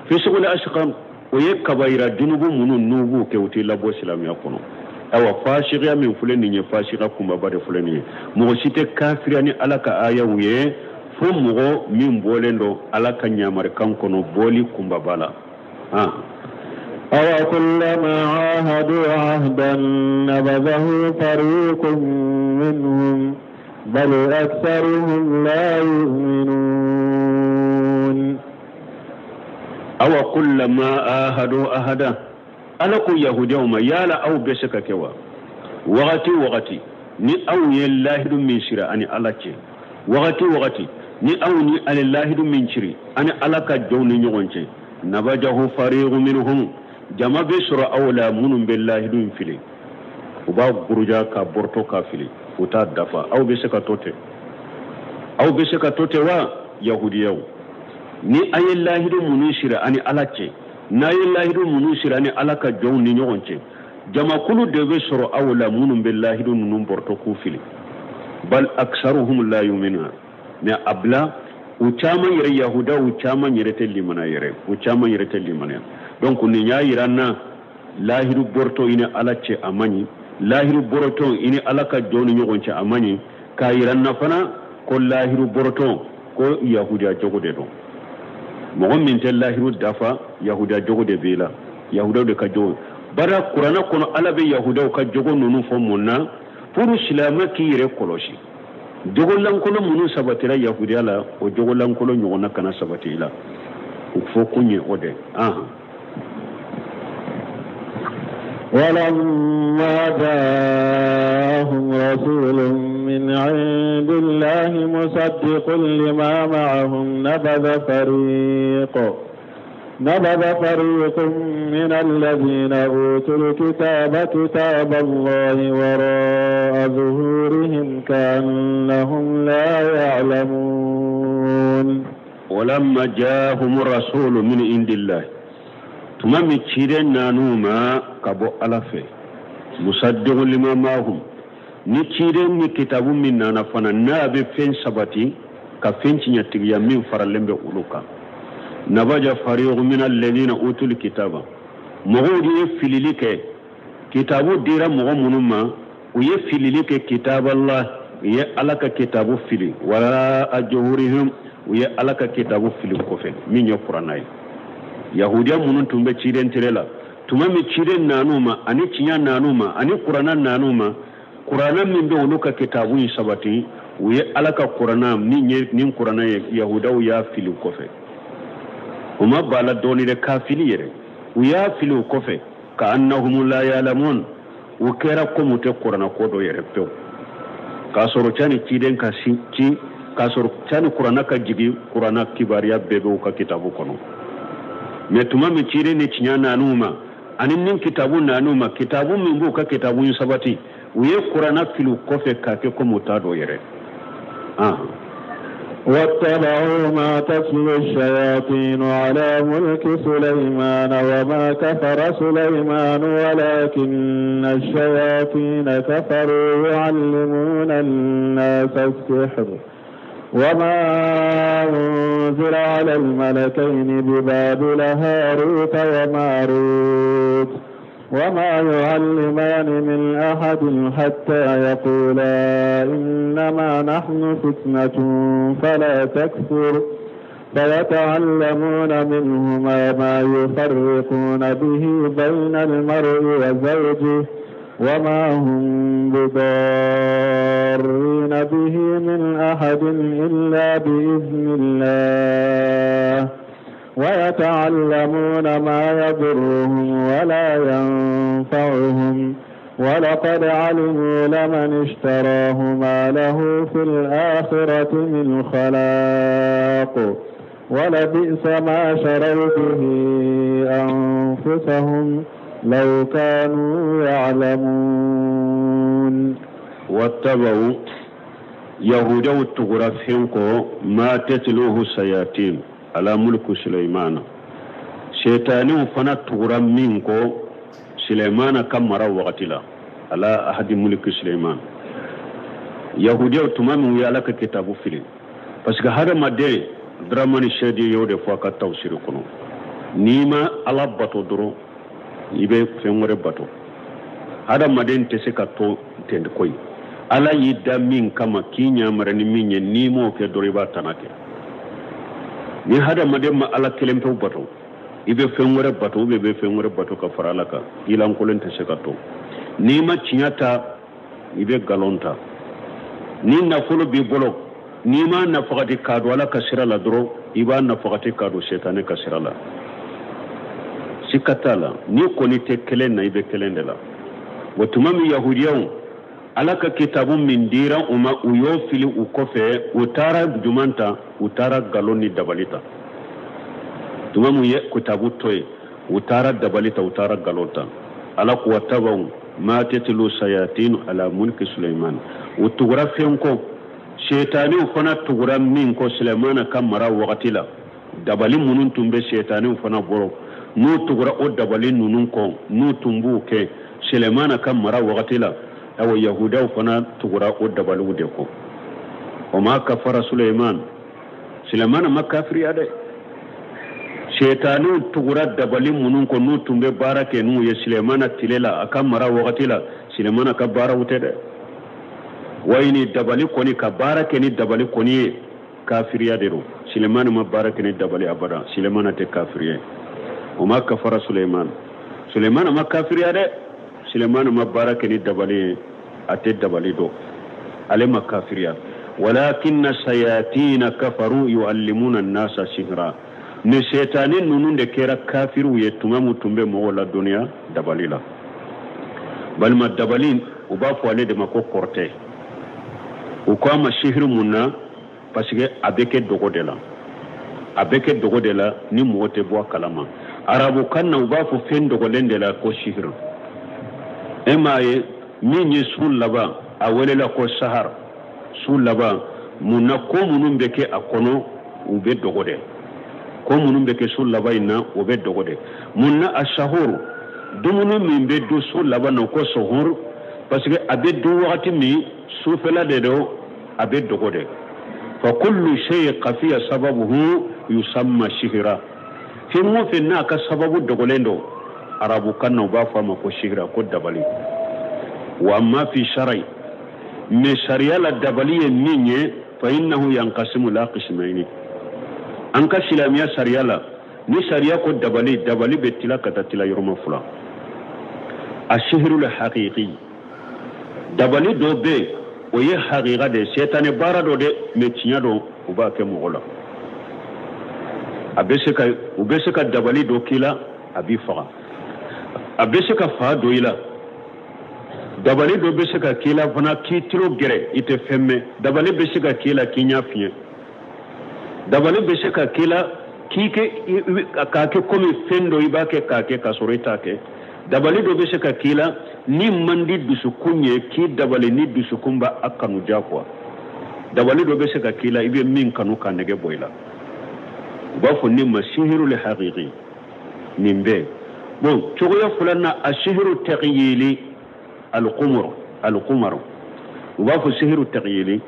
Speaker 2: Fisikul asghar o ye kabayira junubu minnu n'u b'u kɛ u t'i labɔ silamɛya kɔnɔ. Ayiwa fasikiya min filɛ nin ye, fasikiya kunbaba de filɛ nin ye. Mɔgɔ si tɛ kafiriya ni Ala ka ayaw ye fo mɔgɔ min bɔlen don Ala ka ɲamarikan kɔnɔ bɔli kunbaba la.
Speaker 1: أو كلما عاهدوا عهدا نبذه فريق منهم بل أكثرهم لا يؤمنون.
Speaker 2: أو كلما عاهدوا عهدا، ala ko yahudiyaw ma yala aw bɛ se ka kɛ wa wagati wagati ni aw ye lahidu min siri ani Ala cɛ, wagati wagati ni aw ni ale lahidu min siri ani Ala ka jɔnw ni ɲɔgɔn cɛ, nabajahu fariqu minhum, jama bɛ sɔrɔ aw la minnu bɛ lahidu in fili, u b'a guruja ka bɔrɔtɔ ka fili, u t'a dafa. Aw bɛ se ka to ten, aw bɛ se ka to ten wa yahudiyaw? Ni a ye lahidu minnu siri ani Ala cɛ, n'a ye lahidu minnu siri ani Ala ka jɔnw ni ɲɔgɔn cɛ, jamakulu de bɛ sɔrɔ aw la minnu bɛ lahidu ninnu bɔrɔtɔ k'u fili. Bal aksaruhum la yu'minuna, mais a bila u caman yɛrɛ yahudaw, u caman yɛrɛ tɛ limana yɛrɛ, u caman yɛrɛ tɛ limaniya. Donc nin y'a yira n na lahidu bɔrɔtɔ i ni Ala cɛ a man ɲi, lahidu bɔrɔtɔ i ni Ala ka jɔnw ni ɲɔgɔn cɛ a man ɲi, k'a yira n na fana ko lahidu bɔrɔtɔ ko yahudiya jogo de don. Mɔgɔ min tɛ lahidu dafa, yahudiya jogo de b'i la, yahudaw de ka jogo. Bara kuranɛ kɔnɔ Ala bɛ yahudaw ka jogo ninnu fɔ mun na? Pour silamɛ k'i yɛrɛ kɔlɔsi, jogolankolon minnu sabatira yahudiya la, o jogolankolon ɲɔgɔnna kana sabati i la. O fɔ kun ye o de.
Speaker 1: ولما جاءهم رسول من عند الله مصدق لما معهم نبذ فريق من الذين أوتوا الكتاب كتاب الله وراء ظهورهم كأنهم لا يعلمون.
Speaker 2: ولما جاءهم الرسول من عند الله tuma min ciden nan'u ma ka bɔ Ala fɛ, musaddiqun lima ma'ahum, ni ciden ni kitabu min nana fana n'a bɛ fɛn sabati ka fɛn tiɲɛtigiya min faralen bɛ olu kan. Nabaja fariqun min alladhina utul kitaba, mɔgɔw de ye filili kɛ, kitabu dira mɔgɔ minnu ma, u ye filili kɛ kitaballah, u ye Ala ka kitabu fili, wala ajhurihim, u ye Ala ka kitabu fili kɔfɛ min ye Kuranna ye. Yahudiya minnu tun bɛ ciden tere la, tuma min ciden nan'u ma ani tiɲɛ nan'u ma ani kuranna nan'u ma, kuranna min bɛ olu ka kitabu in sabati, u ye Ala ka kuranna min ye nin kuranna ye, yahudaw y'a fili kɔfɛ. U ma b'a la dɔɔni dɛ, k'a fili yɛrɛ, u y'a fili o kɔfɛ. Ka annahum la ya'lamun, u kɛra komi u tɛ kuranna ko dɔ yɛrɛ pewu, k'a sɔrɔ cani ciden ka ci, k'a sɔrɔ cani kuranna ka jigin, kuranna kibaruya bɛɛ bɛ u ka kitabu kɔnɔ. Mais tuma min ciden ni tiɲɛ nan'u ma ani ni kitabu nan'u ma, kitabu min b'u ka kitabu in sabati, u ye kuranna fili u kɔfɛ k'a kɛ komi u t'a dɔn yɛrɛ.
Speaker 1: واتبعوا ما تتلو الشياطين على ملك سليمان وما كفر سليمان ولكن الشياطين كفروا يعلمون الناس السحر وما أنزل على الملكين ببابل هاروت وماروت وما يعلمان من أحد حتى يقولا إنما نحن فتنة فلا تكفر فيتعلمون منهما ما يفرقون به بين المرء وزوجه وما هم بضارين به من أحد إلا بإذن الله ويتعلمون ما يضرهم ولا ينفعهم ولقد علموا لمن اشتراه ما له في الآخرة من خلاق ولبئس ما شروا به أنفسهم لو كانوا يعلمون.
Speaker 2: واتبعوا يهودا التغرفينكو ما تتلوه الشياطين على ملك سليمان، شيطاني فنا تغرى منكو سليمان كمرا وقتلا على أحد ملك سليمان. يهودا تمام ويالك كتابو فيلم بس هذا ما دي دراماني شدي يودي فوق التوسير كنو نيما على باتو درو i bɛ fɛn wɛrɛ bato. Hadamaden tɛ se ka to ten koyi. Ala y'i da min kama k'i ɲamara ni min ye, n'i m'o kɛ dɔrɔn i b'a tana kɛ. Ni hadamaden ma Ala kelen pewu bato, i bɛ fɛn wɛrɛ bato, ou bien i bɛ fɛn wɛrɛ bato ka fara Ala kan, i lankolon tɛ se ka to. N'i ma tiɲɛ ta, i bɛ nkalon ta. Ni nafolo b'i bolo, n'i ma nafagati k'a don Ala ka sira la dɔrɔn, i b'a nafagati k'a don setanɛ ka sira la. Sika t'a la, n'i kɔni tɛ kelen na, i bɛ kelen de la. Wa tuma min yahudiyaw Ala ka kitabu min dira u ma, u y'o fili u kɔfɛ, u taara juman ta, u taara nkalon ni dabali ta. Tuma min ye kitabu to yen, u taara dabali ta, u taara nkalon ta. Ala ko wattabaw ma tatlu shayatin ala mulki Sulaiman, u tugura fɛn kɔ, setaniw fana tugura min kɔ Sulaimana ka mara wagati la, dabali minnu tun bɛ setaniw fana bolo, n'u tugura o dabali ninnu kɔ, n'u tun b'u kɛ Sulaimana ka mara wagati la, awa yahudaw fana tugura o dabaliw de kɔ. O ma kafara Sulaiman, Sulaimana ma kafiriya dɛ. Setaniw tugura dabali minnu kɔ, n'u tun bɛ baara kɛ n'u ye Sulaimana tile la, a ka mara wagati la, Sulaimana ka baaraw tɛ dɛ. Wa ni dabali kɔni ka baara kɛ ni dabali kɔni ye, kafiriya de don. Sulaimana ma baara kɛ ni dabali abada, Sulaimana tɛ kafiriya ye. O ma kafara Sulaiman, Sulaimana ma kafiriya dɛ. Sulaimana ma baara kɛ ni dabali ye. a tɛ dabali dɔn, ale ma kafiriya. Walakinna sayatina kafaru yuallimuna nasa sihra. Ni setani ninnu de kɛra kafiriw ye tuma min tun bɛ mɔgɔw ladɔnniya dabali la. Balima, dabali u b'a fɔ ale de ma ko kɔrɔtɛ. U ko a ma sihiri mun na? Parce que a bɛ kɛ dogo de la, a bɛ kɛ dogo de la ni mɔgɔ tɛ bɔ a kalama. Arabukan na u b'a fɔ fɛn dogolen de la ko sihiri. E m'a ye min ye su laban, a welela ko sahar, su laban. Mun na? Ko minnu bɛ kɛ a kɔnɔ, u bɛ dogo de. Ko minnu bɛ kɛ su laban in na, o bɛ dogo de. Mun na a sahur, dumuni min bɛ dun su laban na, ko sahur? Parce que a bɛ dun wagati min, sufɛla de don, a bɛ dogo de. Fa kullu shay khafiya sababuhu yusamma sihira. Fɛn o fɛn n'a ka sababu dogolen don, arabukan na u b'a fɔ a ma ko sihira, ko dabali. Wa amma fi shar'i, mais sariya la dabali ye min ye, fa innahu yanqasimu la qismayni. An ka silamɛya sariya la, ni sariya ko dabali, dabali bɛ tila ka taa tila yɔrɔma fila. A sihirul haqiqi, dabali dɔ bɛ yen, o ye haqiqa de ye, sɛtanɛ baara dɔ dɛ, mais tiɲɛ don, u b'a kɛ mɔgɔ la. A bɛ se ka, u bɛ se ka dabali dɔ k'i la, a b'i faga. A bɛ se ka fa don i la. Dabali dɔ bɛ se ka k'i la fana k'i tulo gɛrɛ, i tɛ fɛn mɛn. Dabali bɛ se ka k'i la k'i ɲɛ fiɲɛ. Dabali bɛ se ka k'i la k'i kɛ k'a kɛ komi fɛn dɔ i b'a kɛ k'a kɛ k'a sɔrɔ i t'a kɛ. Dabali dɔ bɛ se ka k'i la ni man di dusukun ye, k'i dabali ni dusukun b'a a kanu diya quoi. Dabali dɔ bɛ se ka k'i la i bɛ min kanu k'a nege bɔ i la. U b'a fɔ nin ma sihirul haqiqi. Nin bɛɛ bon cogoya filanan, a sihiru taghyili alqumur. Alqumar u b'a fɔ sihiru taghyili,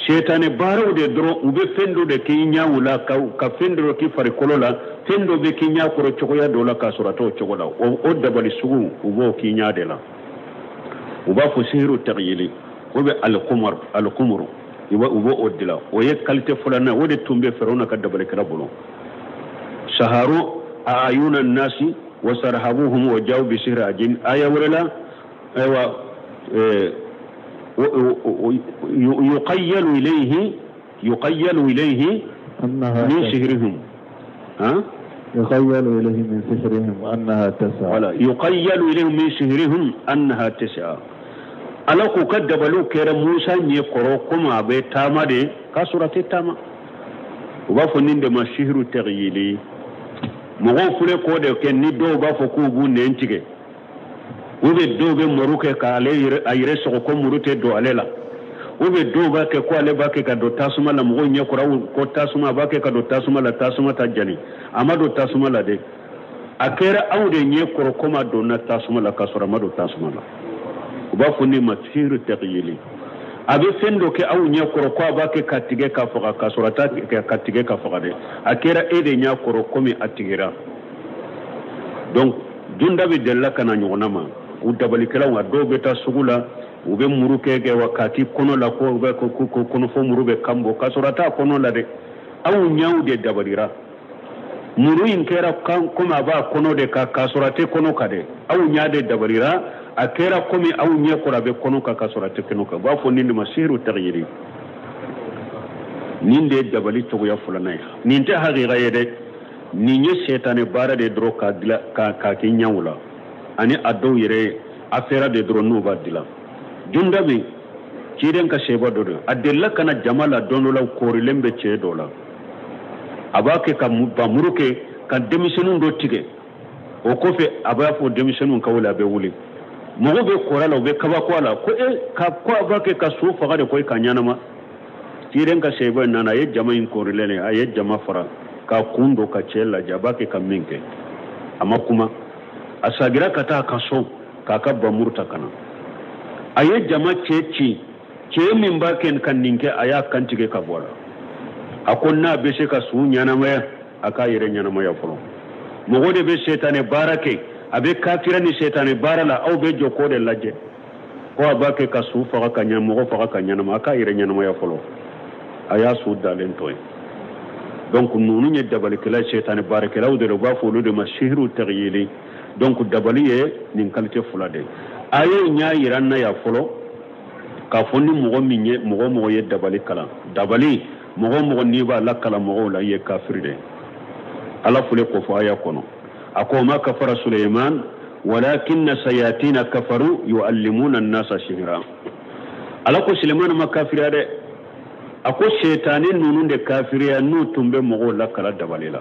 Speaker 2: setane baaraw de dɔrɔn. U bɛ fɛn dɔ de k'i ɲɛw la, ka fɛn dɔ k'i farikolo la, fɛn dɔ bɛ k'i ɲɛ kɔrɔ cogoya dɔ la k'a sɔrɔ a t'o cogo la. O dabali sugu, u b'o k'i ɲɛ de la. U b'a fɔ sihiru taghyili, o bɛ alqumar, alqumur, u b'o o dilan. O ye qualité filanan, o de tun bɛ Firawuna ka dabalikɛla bolo. Saharu ayuna nasi wa sarhabuhum wa jaw bi sihri ajin. Aya wɛrɛ la, ayiwa, yuqayyalu ilayhi, yuqayyalu ilayhi min sihrihim. Ha,
Speaker 1: yuqayyalu ilayhi min sihrihim annaha tas'a.
Speaker 2: Wala yuqayyalu ilayhim min sihrihim annaha tas'a. Ala k'u ka dabaliw kɛra Musa ɲɛ kɔrɔ komi a bɛ taama de, k'a sɔrɔ a tɛ taama. U b'a fɔ nin de ma sihiru taghyili. Mɔgɔw filɛ k'o de kɛ, ni dɔw b'a fɔ k'u b'u nɛn tigɛ, ou bien dɔw bɛ muru kɛ k'ale yɛrɛ a yɛrɛ sɔgɔ ko muru tɛ don ale la, ou bien dɔw b'a kɛ ko ale b'a kɛ ka don tasuma la, mɔgɔw ɲɛ kɔrɔ ko tasuma, a b'a kɛ ka don tasuma la, tasuma ta jani. A ma don tasuma la dɛ, a kɛra aw de ɲɛ kɔrɔ komi a donna tasuma la, k'a sɔrɔ a ma don tasuma la. U b'a fɔ nin ma sihiru taghyili. A bɛ fɛn dɔ kɛ aw ɲɛ kɔrɔ ko a b'a kɛ ka tigɛ ka faga, k'a sɔrɔ a t'a kɛ ka tigɛ ka faga dɛ, a kɛra e de ɲɛ kɔrɔ komi a tigɛra. Donc dunda bɛ delila ka na ɲɔgɔnna ma. U dabalikɛlaw, a dɔw bɛ taa sugu la, u bɛ muru kɛ wa k'a k'i kɔnɔ la, ko bɛ ko ko kɔnɔfɔ muru bɛ kan bɔ, k'a sɔrɔ a t'a kɔnɔ la dɛ. Aw ɲɛw de dabalira, muru in kɛra komi a b'a kɔnɔ de kan, k'a sɔrɔ a tɛ kɔnɔ kan dɛ. Aw ɲɛ de dabalira, a kɛra komi aw ɲɛ kɔrɔ a bɛ kɔnɔ kan, k'a sɔrɔ a tɛ kɔnɔ kan. U b'a fɔ nin de ma sihiru taghyiri. Nin de ye dabali cogoya filanan ye. Nin tɛ hakika ye dɛ, nin ye sɛtanɛ baara de dɔrɔn k'a dilan k'a kɛ ɲɛw la, ani a dɔw yɛrɛ affaire de dɔrɔn n'u b'a dilan. Jundabi ciden ka sɛba dɔ don, a delila ka na jama la don dɔ la, koorilen bɛ cɛ dɔ la, a b'a kɛ ka bamuru kɛ ka denmisɛnninw dɔ tigɛ. O kɔfɛ a b'a fɔ denmisɛnninw ka wuli, a bɛ wuli, mɔgɔw bɛ kɔrɔ la, u bɛ kabako a la ko e ka ko a b'a kɛ ka so faga de koyi ka ɲɛnama. Ciden ka sɛba nana, a ye jama in koorilen ye, a ye jama fara k'a kun don ka cɛ lajɛ, a b'a kɛ ka min kɛ. A ma kuma, a sagira ka taa a ka so k'a ka bamuru ta ka na. A ye jama cɛ ci, cɛ min b'a kɛ ka nin kɛ, a y'a kantigɛ ka bɔ a la. A ko n'a bɛ se ka su ɲɛnamaya, a k'a yɛrɛ ɲɛnamaya fɔlɔ. Mɔgɔ de bɛ sɛtanɛ baara kɛ, a bɛ kafira ni sɛtanɛ baara la, aw bɛ jɔ k'o de lajɛ ko a b'a kɛ ka su faga ka ɲɛ, mɔgɔ faga ka ɲɛnama, a k'a yɛrɛ ɲɛnamaya fɔlɔ. A y'a su dalen to yen. Donc ninnu ye dabalikɛla, sɛtanɛ baarakɛlaw de, u b'a fɔ olu de ma sihiru taghyili. Donc dabali ye nin qualité fila de ye. A ye ɲɛ yira n na yan fɔlɔ. K'a fɔ ni mɔgɔ min ye mɔgɔ mɔgɔ ye dabali kalan, dabali mɔgɔ mɔgɔ n'i b'a lakalan mɔgɔw la, i ye kafiri de ye. Ala fule k'o fɔ aya kɔnɔ, a ko ma kafara Suleiman walakinna sayatina kafaru yuallimuna annasa sihira. Ala ko Suleiman ma kafiriya dɛ, a ko setani ninnu de kafiriya n'u tun bɛ mɔgɔw lakala dabali la.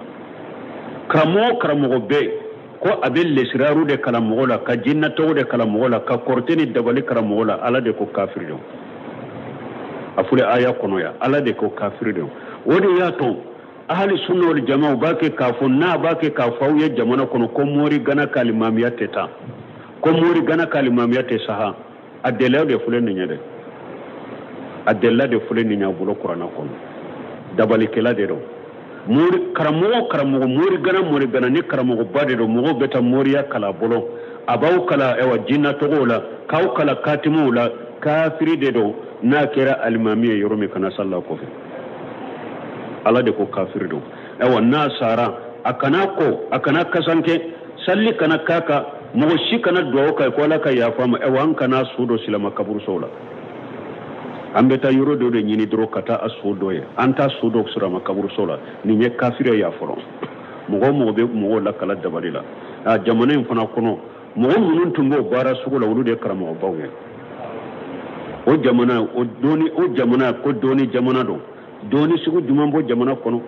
Speaker 2: Karamɔgɔ karamɔgɔ bɛ ko a bɛ lesiraru de kalan mɔgɔ la, ka jinnatɔgɔ de kalan mɔgɔ la, ka kɔrɔtɛ ni dabali kalan mɔgɔ la, Ala de ko kafiri don. A fɔra aya kɔnɔ yan, Ala de ko kafiri don. O de y'a to ahali sunna wal jama b'a kɛ k'a fɔ, n'a b'a kɛ k'a fɔ aw ye jamana kɔnɔ ko mori gana ka alimamiya tɛ taa, ko mori gana ka alimamiya tɛ saha. A delila de filɛ nin ye dɛ, a delila de filɛ nin ye a bolo kuranna kɔnɔ. Dabalikɛla de don. Mori karamɔgɔ karamɔgɔ mori gana mori gana ni karamɔgɔba de don. Mɔgɔw bɛ taa moriya kalan a bolo, a b'aw kalan ɛwa jinna tɔgɔw la, k'aw kalan katimuw la. Kafiri de don n'a kɛra alimami ye yɔrɔ min kana sali kɔfɛ. Ala de ko kafiri don. Ɛwa n'a sara, a kana ko, a kana kasanke, salli kana k'a kan, mɔgɔ si kana duwawu k'a ye ko Ala ka yafa ma. Ɛwa an kana su don silama kaburusow la. An bɛ taa yɔrɔ dɔ de ɲini dɔrɔn ka taa a so dɔ ye, an t'a so dɔ silama kaburuso la. Nin ye kafiriya y'a fɔlɔ. Mɔgɔ o mɔgɔ bɛ mɔgɔw lakala dabali la, a jamana in fana kɔnɔ, mɔgɔ minnu tun b'o baara sugu la, olu de ye karamɔgɔbaw ye. O jamana o dɔnni, o jamana ko dɔnni jamana don. Dɔnni sugu jumɛn b'o jamana kɔnɔ?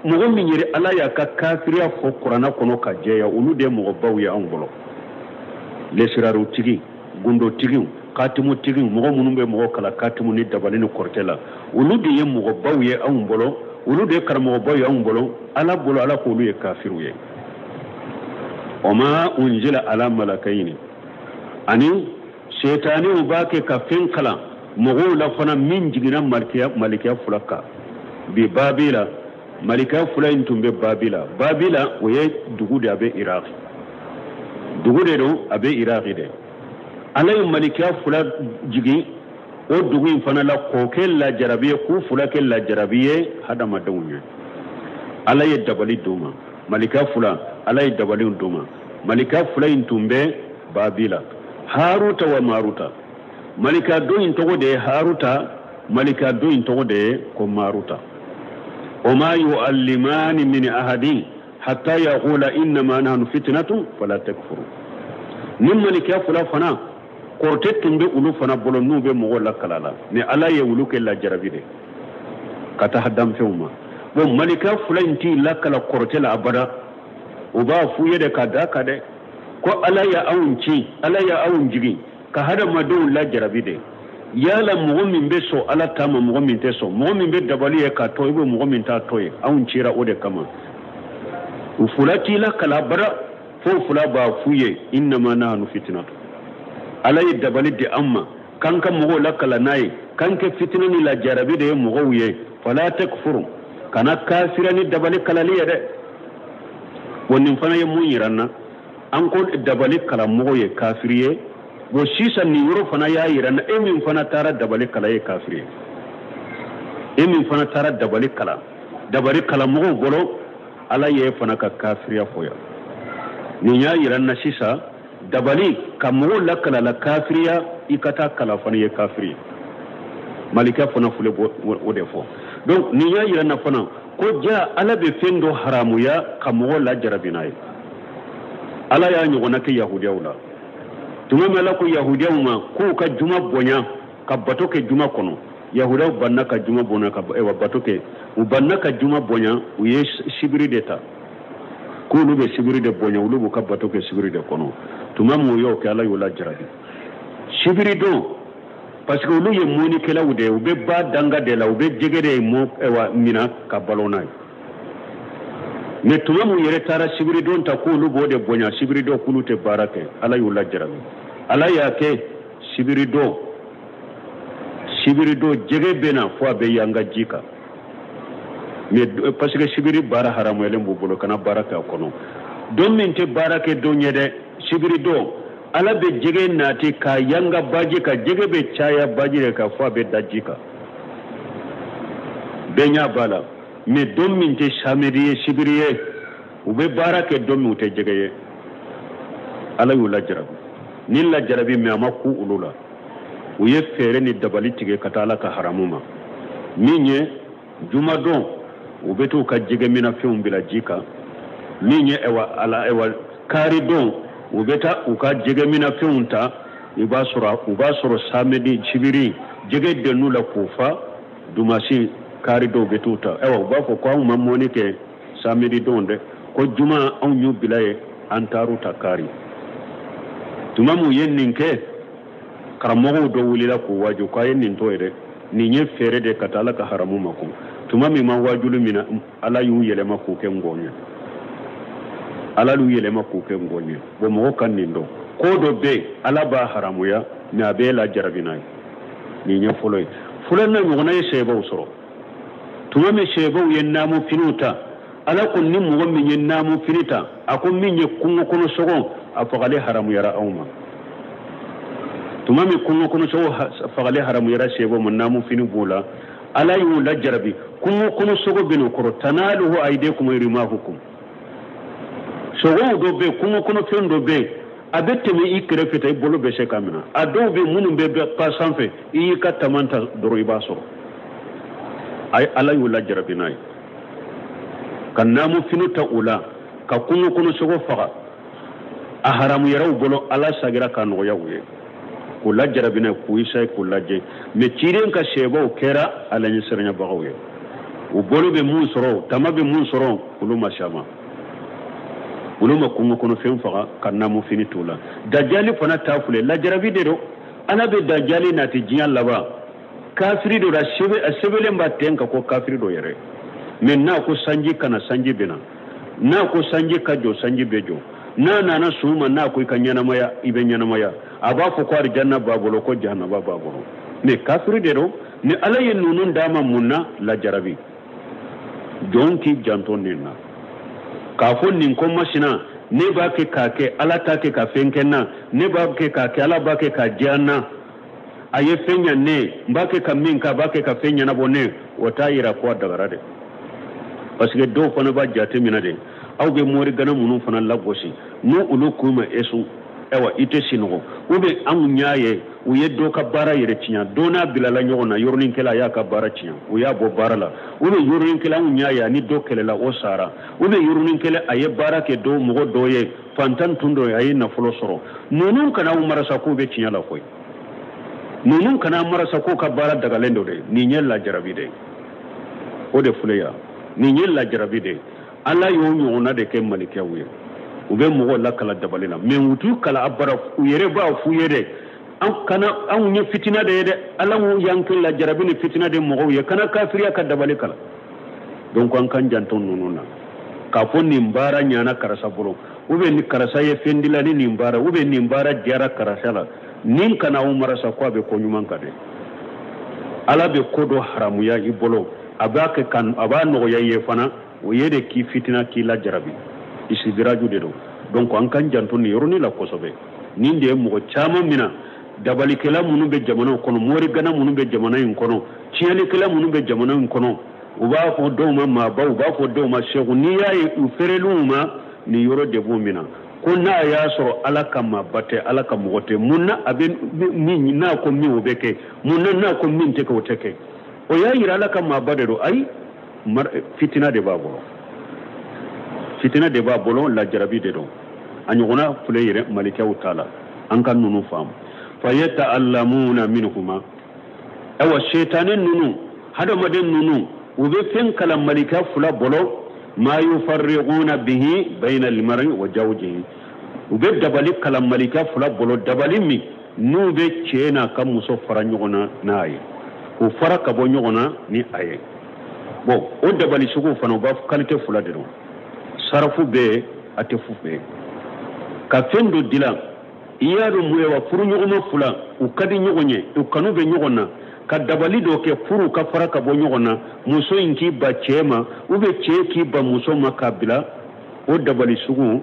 Speaker 2: Mɔgɔ min yɛrɛ Ala y'a ka kafiriya fɔ kuranna kɔnɔ ka jɛya, olu de ye mɔgɔbaw ye anw bolo. Lesirarutigi, gundotigiw, katimutigiw, mɔgɔ minnu bɛ mɔgɔ kalan katimu ni dabali ni kɔrɔtɛ la, olu de ye mɔgɔbaw ye anw bolo, olu de ye karamɔgɔbaw ye anw bolo. Ala bolo, Ala k'olu ye kafiriw ye. O ma unzila ala malakayini, ani setaniw b'a kɛ ka fɛn kalan mɔgɔw la fana min jiginna malikiya fila kan bi Babila. Malikiya fila in tun bɛ Babila. Babila o ye dugu de, a bɛ Iraki, dugu de don, a bɛ Iraki de. Ala ye malikiya fila jigin o dugu in fana la k'o kɛ lajarabi ye, k'u fila kɛ lajarabi ye hadamadenw ye. Ala ye dabali d'u ma. Malikiya fila, Ala ye dabali d'u ma. Malikiya fila in tun bɛ Babila, Haruta wa Maruta. Malika dɔ in tɔgɔ de ye Haruta, malika dɔ in tɔgɔ de ye ko Maruta. O ma yu'allimani min ahadin hatta yaqula innama nahnu fitnatun fala takfuru. Ni malikiya fila fana kɔrɔtɛ tun bɛ olu fana bolo n'u bɛ mɔgɔw lakala la, ni Ala ye olu kɛ lajarabi de ka taa danfɛnw ma. Bon, malikiya fila in t'i lakala kɔrɔtɛ la abada. O b'a f'u ye de ka da kan dɛ ko Ala ya anw ci, Ala ya anw jigin ka hadamadenw lajarabi de. Yala mɔgɔ min bɛ sɔn Ala ta ma, mɔgɔ min tɛ sɔn, mɔgɔ min bɛ dabali ye k'a to i bɛ mɔgɔ min t'a to ye, anw cira o de kama. U fila t'i lakala abada fo fila b'a f'u ye innama nahnu fitnatu. Ala ye dabali di an ma k'an ka mɔgɔw lakala n'a ye, k'an kɛ fitina ni lajarabi de ye mɔgɔw ye. Fala takfuru, kana kafira ni dabali kalali ye dɛ. Wa nin fana ye mun yira n na? An ko dabali kalamɔgɔ ye kafiri ye. Bon, sisan nin yɔrɔ fana y'a yira n na, e min fana taara dabali kalan ye kafiri ye. E min fana taara dabali kalan dabali kalamɔgɔw bolo, Ala ye fana ka kafiriya fɔ yan. Nin y'a yira n na sisan, dabali ka mɔgɔw lakala la kafiriya, i ka taa kalan fana ye kafiri ye. Malika fana fule o de fɔ. Donc nin y'a yira n na fana ko ja Ala bɛ fɛn dɔ haramuya ka mɔgɔw lajarabi n'a ye. Ala y'a ɲɔgɔnna kɛ yahudiyaw la. Tuma min Ala ko yahudiyaw ma k'u ka juma bonya ka bato kɛ juma kɔnɔ, yahudiyaw banna ka juma bonya ka bato kɛ, u banna ka juma bonya, u ye sibiri de ta k'olu bɛ sibiri de bonya, olu b'u ka bato kɛ sibiri de kɔnɔ. Tuma min u y'o kɛ, Ala y'u lajarabi sibiri don, parce que olu ye mɔnnikɛlaw de ye, u bɛ ba danga de la, u bɛ jɛgɛ de mɔ mina ka balo n'a ye. Mais tuma min yɛrɛ taara sibiridon ta k'olu b'o de bonya, sibiridon k'olu tɛ baara kɛ, Ala y'u lajarabi. Ala y'a kɛ sibiridon, sibiridon jɛgɛ bɛ na fo a bɛ yanga ji kan. Mais parce que sibiri baara haramuyalen b'u bolo, kana baara kɛ a kɔnɔ. Don min tɛ baara kɛ don ye dɛ, sibiridon Ala bɛ jɛgɛ nati k'a yanga baji kan, jɛgɛ bɛ caya baji de kan fo a bɛ da ji kan. Bɛɛ ɲɛ b'a la. Mais don min tɛ samedi ye, sibiri ye, u bɛ baara kɛ don min u tɛ jɛgɛ ye, Ala y'u lajarabi. Ni lajarabi mais a ma ku olu la. U ye fɛɛrɛ ni dabali tigɛ ka taa Ala ka haramu ma. Min ye jumadon, u bɛ t'u ka jɛgɛminɛfɛnw bila ji kan. Min ye ɛwa ala ɛwa karidon, u bɛ taa u ka jɛgɛminɛfɛnw ta. I b'a sɔrɔ u b'a sɔrɔ samedi sibiri jɛgɛ dennu la k'u fa. Dumasi kari dɔw bɛ t'u ta. Ayiwa, u b'a fɔ ko anw ma mɔni kɛ samedi don dɛ, ko juma anw y'u bila yen, an taar'u ta kari. Tuma min u ye nin kɛ, karamɔgɔw dɔ wulila k'u waaju k'a ye nin to yen dɛ, nin ye fɛɛrɛ de ka taa Ala ka haramu ma. Kun tuma min ma waajuli min na, Ala y'u yɛlɛma k'u kɛ ngɔn ye. Ala y'u yɛlɛma k'u kɛ ngɔn ye. Bon, mɔgɔ ka nin dɔn, ko dɔ bɛ yen, Ala b'a haramuya, mais a b'e lajarabi n'a ye. Nin ye fɔlɔ ye. Filanan ɲɔgɔnna ye sɛbɛw sɔrɔ. Tuma min sɛbɛw ye naamu finiw ta, Ala ko ni mɔgɔ min ye naamu fini ta, a ko min ye kungo kɔnɔ sogo, a fagali haramuyara anw ma. Tuma min kungo kɔnɔ sogo fagali haramuyara sɛbɛw ma, naamu fini b'o la, Ala y'u lajarabi. Kungo kɔnɔ sogo bɛ n'o kɔrɔ tanaluhu aydikum rimahukum. Sogow dɔ bɛ yen, kungo kɔnɔ fɛn dɔ bɛ yen, a bɛ tɛmɛ i kɛrɛfɛ ta, i bolo bɛ se ka minɛ. A dɔw bɛ minnu bɛ pa sanfɛ, i y'i ka taman ta dɔrɔn, i b'a sɔrɔ. A ye Ala y'u lajarabi n'a ye ka naamu fini ta u la ka kungo kɔnɔ sogo faga. A haramuyara u bolo, Ala sagira k'a nɔgɔya u ye k'u lajarabi n'a ye, k'u isaye k'u lajɛ. Mais ciden ka sɛbɛw kɛra Ala ɲɛsiranyabagaw ye. U bolo bɛ mun sɔrɔ, tama bɛ mun sɔrɔ, olu ma s'a ma, olu ma kungo kɔnɔ fɛn faga ka naamu fini t'u la. Dajali fana ta filɛ, lajarabi de don. Ala bɛ dajali nati diɲɛ laban. Kafiri dɔ a sɛbɛnlen b'a ten kan ko kafiri dɔ yɛrɛ. Mais n'a ko sanji kana, sanji bɛ na. N'a ko sanji ka jɔ, sanji bɛ jɔ. N'a nana su ma, n'a ko i ka ɲɛnamaya, i bɛ ɲɛnamaya. A b'a fɔ ko arijanna b'a bolo, ko jahanaba b'a bolo. Mais kafiri de don. Ni Ala ye ninnu d'a ma mun na? Lajarabi. Jɔn k'i janto nin na k'a fɔ nin ko masina, ne b'a kɛ k'a kɛ, Ala t'a kɛ ka fɛn kɛ n na. Ne b'a kɛ k'a kɛ, Ala b'a kɛ k'a diya n na. A ye fɛn ɲa ne ye, n b'a kɛ ka min kɛ, a b'a kɛ ka fɛn ɲɛnabɔ ne ye. O t'a yira ko a dagara dɛ, parce que dɔw fana b'a jate minɛ de. Aw bɛ morigana minnu fana lagosi, n'u olu k'u ma esu, ayiwa, i tɛ sinɔgɔ. Ou bien anw y'a ye u ye dɔ ka baara yɛrɛ tiɲɛ, dɔ n'a bilala ɲɔgɔn na, yɔrɔnin kelen a y'a ka baara tiɲɛ, u y'a bɔ baara la. Ou bien yɔrɔnin kelen anw y'a ye ani dɔ kɛlɛla, o sara. Ou bien yɔrɔnin kelen a ye baara kɛ dɔ mɔgɔ dɔ ye, fantan tun dɔ ye, a ye nafolo sɔrɔ. Ninnu kana aw marasa k'u bɛ tiɲɛ la koyi. Ninnu kana marasa k'u ka baara dagalen don dɛ. Nin ye lajarabi de ye. O de filɛ yan, nin ye lajarabi de ye. Ala y'o ɲɔgɔnna de kɛ malikɛw ye. U bɛ mɔgɔw lakala dabali la, mais u t'u kala abara. U yɛrɛ b'a f'u ye dɛ, an kana anw ye fitina de ye dɛ. Ala y'an kɛ lajarabi ni fitina de mɔgɔw ye, kana kafiriya ka dabali kala. Donc an k'an janto ninnu na k'a fɔ nin baara ɲana karisa bolo, ou bien ni karisa ye fɛn dila ni nin baara, ou bien nin baara diyara karisa la, nin kana aw marasa ko a bɛ ko ɲuman kan dɛ. Ala bɛ ko dɔ haramuya i bolo, a b'a kɛ ka a b'a nɔgɔya i ye fana, o ye de k'i fitina, k'i lajarabi, isidiraju de don. Donc an k'an janto nin yɔrɔnin la kosɛbɛ. Nin de ye mɔgɔ caman mina. Dabalikɛla minnu bɛ jamana kɔnɔ, morigana minnu bɛ jamana in kɔnɔ, tiɲɛnikɛla minnu bɛ jamana in kɔnɔ, u b'a fɔ dɔw ma maabaw, u b'a fɔ dɔw ma seku. N'i y'a ye u feereliw ma, nin yɔrɔ de b'u mina. Ko n'a y'a sɔrɔ Ala ka maaba tɛ, Ala ka mɔgɔ tɛ, mun na a bɛ min n'a ko min o bɛ kɛ, mun na n'a ko min tɛ kɛ o tɛ kɛ? O y'a yira Ala ka maaba de don. Ayi, fitina de b'a bolo, fitina de b'a bolo, lajarabi de don. A ɲɔgɔnna filɛ yɛrɛ malikɛw ta la. An ka ninnu faamu. Fayata'allamuna minhuma. Ayiwa, setani ninnu, hadamaden ninnu, u bɛ fɛn kalan malika fila bolo. Ma yufarriquna bihi bayna almar'i wa zawjihi. U bɛ dabali kalan malika fila bolo, dabali min n'u bɛ cɛ n'a ka muso fara ɲɔgɔn na n'a ye, k'u fara ka bɔ ɲɔgɔn na ni a ye. Bon, o dabali sugu fana, u b'a fɔ qualité fila de don. Sarafu bɛ yen, a tɛ fu bɛ yen. Ka fɛn dɔ dilan, i y'a dɔn mun ye wa? Furuɲɔgɔnma fila, u ka di ɲɔgɔn ye, u kanu bɛ ɲɔgɔn na, ka dabali dɔ kɛ furu ka fara ka bɔ ɲɔgɔn na, muso in k'i ba cɛ ma, ou bien cɛ k'i ba muso ma k'a bila. O dabali sugu,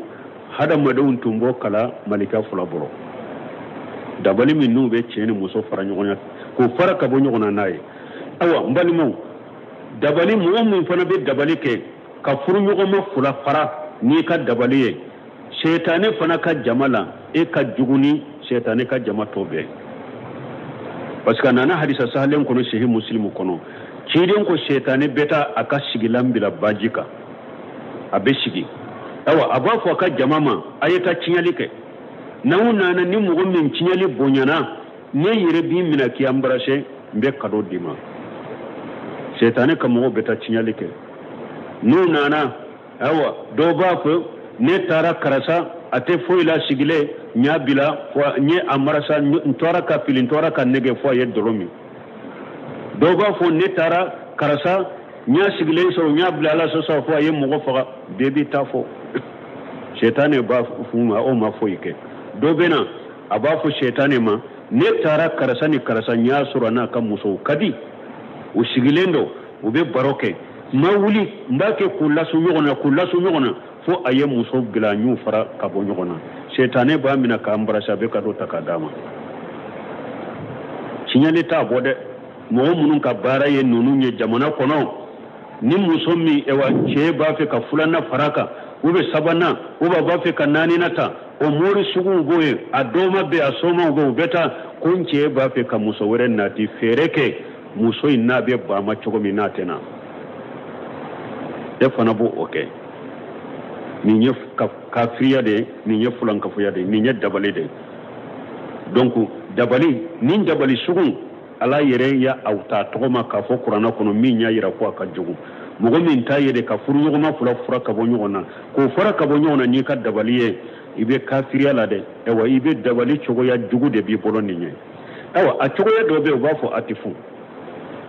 Speaker 2: hadamadenw tun b'o kala malika fila bolo, dabali min n'u bɛ cɛ ni muso fara ɲɔgɔn na, k'o fara ka bɔ ɲɔgɔn na n'a ye. Ayiwa, n balimaw, dabali mɔgɔ min fana bɛ dabali kɛ ka furuɲɔgɔnma fila fara n'i ka dabali ye setane fana ka jama la, e ka jugu ni setane ka jama tɔ bɛɛ. Parce que a nana hadisa sahalen kɔnɔ Sahih Muslim kɔnɔ, ciden ko sɛtanɛ bɛ taa a ka sigilan bila baji kan, a bɛ sigi. Ayiwa, a b'a fɔ a ka jama ma, a ye taa tiɲɛli kɛ. N'aw nana ni mɔgɔ min tiɲɛli bonyana, ne yɛrɛ b'i minɛ k'i embrasser, n bɛ cadeau d'i ma. Sɛtanɛ ka mɔgɔw bɛ taa tiɲɛli kɛ. N'u nana, ayiwa, dɔw b'a fɔ ne taara karisa a tɛ foyi la sigilen, n y'a bila fo n ye a marasa, n tora ka fili, n tora ka nɛgɛ fo a ye dɔlɔ min. Dɔw b'a fɔ ne taara karisa n y'a sigilen sɔrɔ, n y'a bila ala sɔsɔ fo a ye mɔgɔ faga. Bɛɛ b'i ta fɔ. Sɛtanɛ b'a f'u ma, aw ma foyi kɛ. Dɔ bɛ na, a b'a fɔ sɛtanɛ ma, ne taara karisa ni karisa, n y'a sɔrɔ n'a ka musow ka di, u sigilen don, u bɛ baro kɛ, n ma wuli, n b'a kɛ k'u lasu ɲɔgɔn na, k'u lasu ɲɔgɔn na, fo a ye muso bila n y'u fara ka bɔ ɲɔgɔn na. Sɛtanɛ b'a minɛ k'a embrasser, a bɛ cadeau ta k'a d'a ma. Tiɲɛli t'a bɔ dɛ. Mɔgɔ minnu ka baara ye ninnu ye jamana kɔnɔ, ni muso min ewa cɛ b'a fɛ ka filanan fara kan, ou bien sabanan, ou bien b'a fɛ ka naaninan ta, o mori suguw b'o ye, a dɔw bɛ a somaw bɛ, u bɛ taa ko n cɛ b'a fɛ ka muso wɛrɛ nati, fɛɛrɛ kɛ muso in n'a bɛ ban ma cogo min n'a tɛ na, e fana b'o o kɛ. Nin ye kafiriya de ye, nin ye fulankafoya de ye, nin ye dabali de ye. Donc dabali, nin dabali sugu ala yɛrɛ ya aw ta tɔgɔ ma k'a fɔ kuranɛ kɔnɔ min y'a yira ko a ka jugu. Mɔgɔ min t'a ye de ka furuɲɔgɔnma fila fura ka bɔ ɲɔgɔn na, k'o fara ka bɔ ɲɔgɔn na n'i ka dabali ye, i bɛ kafiriya la dɛ. Ayiwa, i bɛ dabali cogoya jugu de b'i bolo nin ye. Ayiwa, a cogoya dɔ bɛ yen, u b'a fɔ atifu.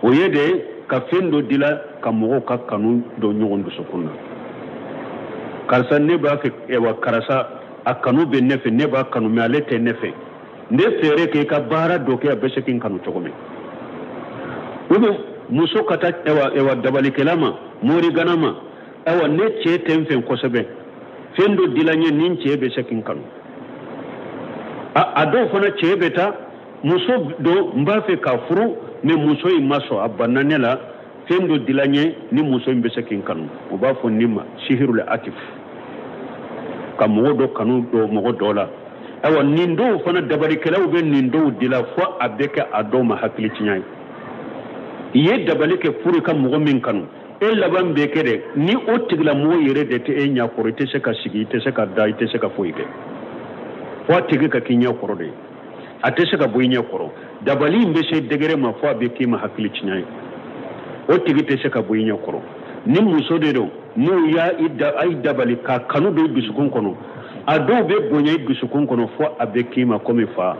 Speaker 2: O ye de ka fɛn dɔ dila ka mɔgɔw ka kanu don ɲɔgɔn dusukun na. Karisa ne b'a fɛ, ayiwa karisa a kanu bɛ ne fɛ, ne b'a kanu, mais ale tɛ ne fɛ. Ne fɛɛrɛ kɛ i ka baara dɔ kɛ a bɛ se k'i kanu cogo min. Ou bien muso ka taa ayiwa dabalikɛla ma, morigana ma, ayiwa ne cɛ tɛ n fɛ kosɛbɛ, fɛn dɔ dila n ye ni n cɛ bɛ se k'i kanu. A dɔw fana cɛ bɛ taa muso dɔ n b'a fɛ k'a furu, mais muso in ma sɔn, a banna ne la, fɛn dɔ dila n ye ni muso in bɛ se k'i kanu. U b'a fɔ nin ma sihirul atif, ka mɔgɔ dɔ kanu don mɔgɔ dɔ la. Ayiwa, nin dɔw fana dabalikɛlaw bɛ nin dɔw dila fo a bɛ kɛ a dɔw ma hakili tiɲɛ ye. I ye dabali kɛ pour ka mɔgɔ min kanu, e laban bɛ kɛ dɛ ni o tigilamɔgɔ yɛrɛ de tɛ e ɲɛ kɔrɔ, i tɛ se ka sigi, i tɛ se ka da, i tɛ se ka foyi kɛ, fo a tigi ka k'i ɲɛ kɔrɔ de, a tɛ se ka bɔ i ɲɛ kɔrɔ. Dabali in bɛ se degré ma fo a bɛ k'i ma hakili tiɲɛ ye, o tigi tɛ se ka bɔ i ɲɛ kɔrɔ. Ni muso de don, n'u y'a i dabali k'a kanu don i dusukun kɔnɔ, a dɔw bɛ bonya i dusukun kɔnɔ fo a bɛ k'i ma komi fa.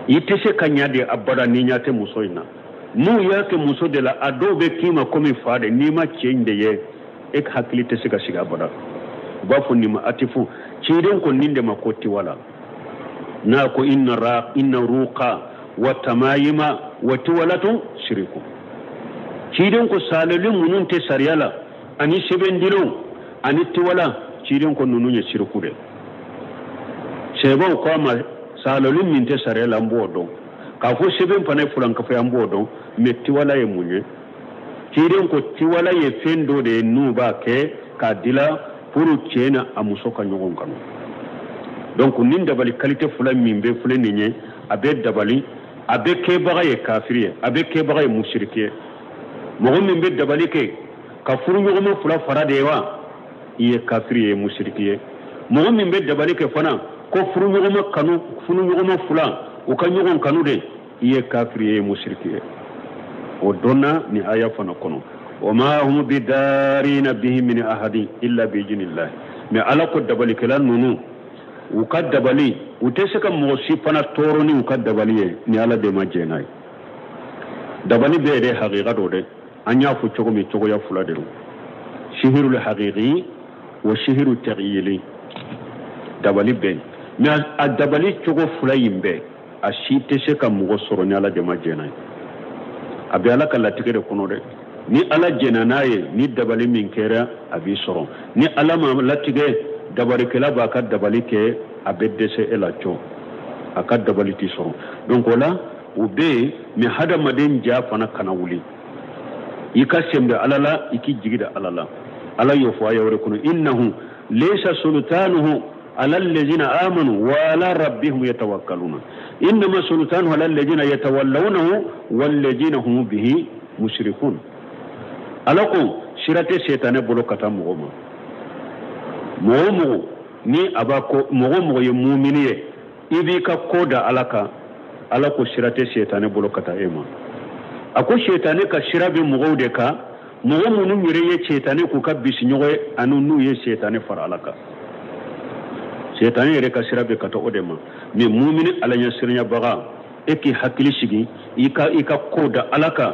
Speaker 2: I tɛ se ka ɲa de abada n'i ɲɛ tɛ muso in na. N'u y'a kɛ muso de la, a dɔw bɛ k'i ma komi fa de, n'i ma cɛ in de ye, e hakili tɛ se ka sigi abada. U b'a fɔ nin ma atifu. Ciden ko nin de ma ko tiwala. N'a ko inna ruqa wa tamayima wa tiwalatun shiriku. Ciden ko saleli minnu tɛ sariya la ani sɛbɛndilenw ani tiwala, ciden ko ninnu ye siriku de. Sɛbɛnw ko a ma saleli min tɛ sariya la an b'o dɔn, k'a fɔ sɛbɛn fana ye fulankafoye an b'o dɔn, mais tiwala ye mun ye? Ciden ko tiwala ye fɛn dɔ de ye n'u b'a kɛ k'a dila pour cɛ n'a a muso ka ɲɔgɔn kanu. Donc nin dabali qualité fila min bɛ filɛ nin ye, a bɛ dabali, a bɛ kɛbaga ye kafiri ye, a bɛ kɛbaga ye musiriki ye. Mɔgɔ min bɛ dabali kɛ ka furuɲɔgɔnma fila fara de ye wa, i ye kafiri ye, musiriki ye. Mɔgɔ min bɛ dabali kɛ fana ko furuɲɔgɔnma kanu, furuɲɔgɔnma fila u ka ɲɔgɔn kanu de, i ye kafiri ye, musiriki ye. O dɔnna nin aya fana kɔnɔ. Wa ma hum bidarina bihi min ahadin illa bi idhnillah. Mais ala ko dabalikɛla ninnu u ka dabali, u tɛ se ka mɔgɔ si fana tɔɔrɔ ni u ka dabali ye ni ala de ma jɛn n'a ye. Dabali bɛɛ yɛrɛ hakika dɔ dɛ, an y'a fɔ cogo min cogoya fila de don, sihirul haqiqi wa sihiru taghyili. Dabali bɛɛ, mais a dabali cogo fila in bɛɛ, a si tɛ se ka mɔgɔ sɔrɔ ni ala de ma jɛn n'a ye. A bɛ ala ka latigɛ de kɔnɔ dɛ. Ni ala jɛnna n'a ye, ni dabali min kɛra a b'i sɔrɔ. Ni ala ma latigɛ, dabalikɛla b'a ka dabali kɛ, a bɛ dɛsɛ e la cɔ, a ka dabali t'i sɔrɔ. Donc o la o bɛ yen, mais hadamaden ja fana kana wuli. I ka sɛnbɛ ala la, i k'i jigi da ala la. Ala y'o fɔ aya wɛrɛ kɔnɔ, innahu laysa sultanuhu ala allazina amanu wa ala rabbihim yatawakkaluna. Innama sultanu ala alladhina yatawallawnahu walladhina hum bihi mushrikun. Ala ko sira tɛ setanɛ bolo ka taa mɔgɔ ma. Mɔgɔ o mɔgɔ ni a b'a ko mɔgɔ o mɔgɔ ye mumini ye, i b'i ka ko da Ala kan. Ala ko sira tɛ setanɛ bolo ka taa e ma. A ko setanɛ ka sira bɛ mɔgɔw de kan, mɔgɔ minnu yɛrɛ ye setanɛ k'u ka bisiɲɔgɔn ye ani n'u ye setanɛ fara Ala kan. Setanɛ yɛrɛ ka sira bɛ ka taa o de ma. Mais mumini Ala ɲɛsiranyabaga, e k'i hakili sigi, i ka ko da Ala kan.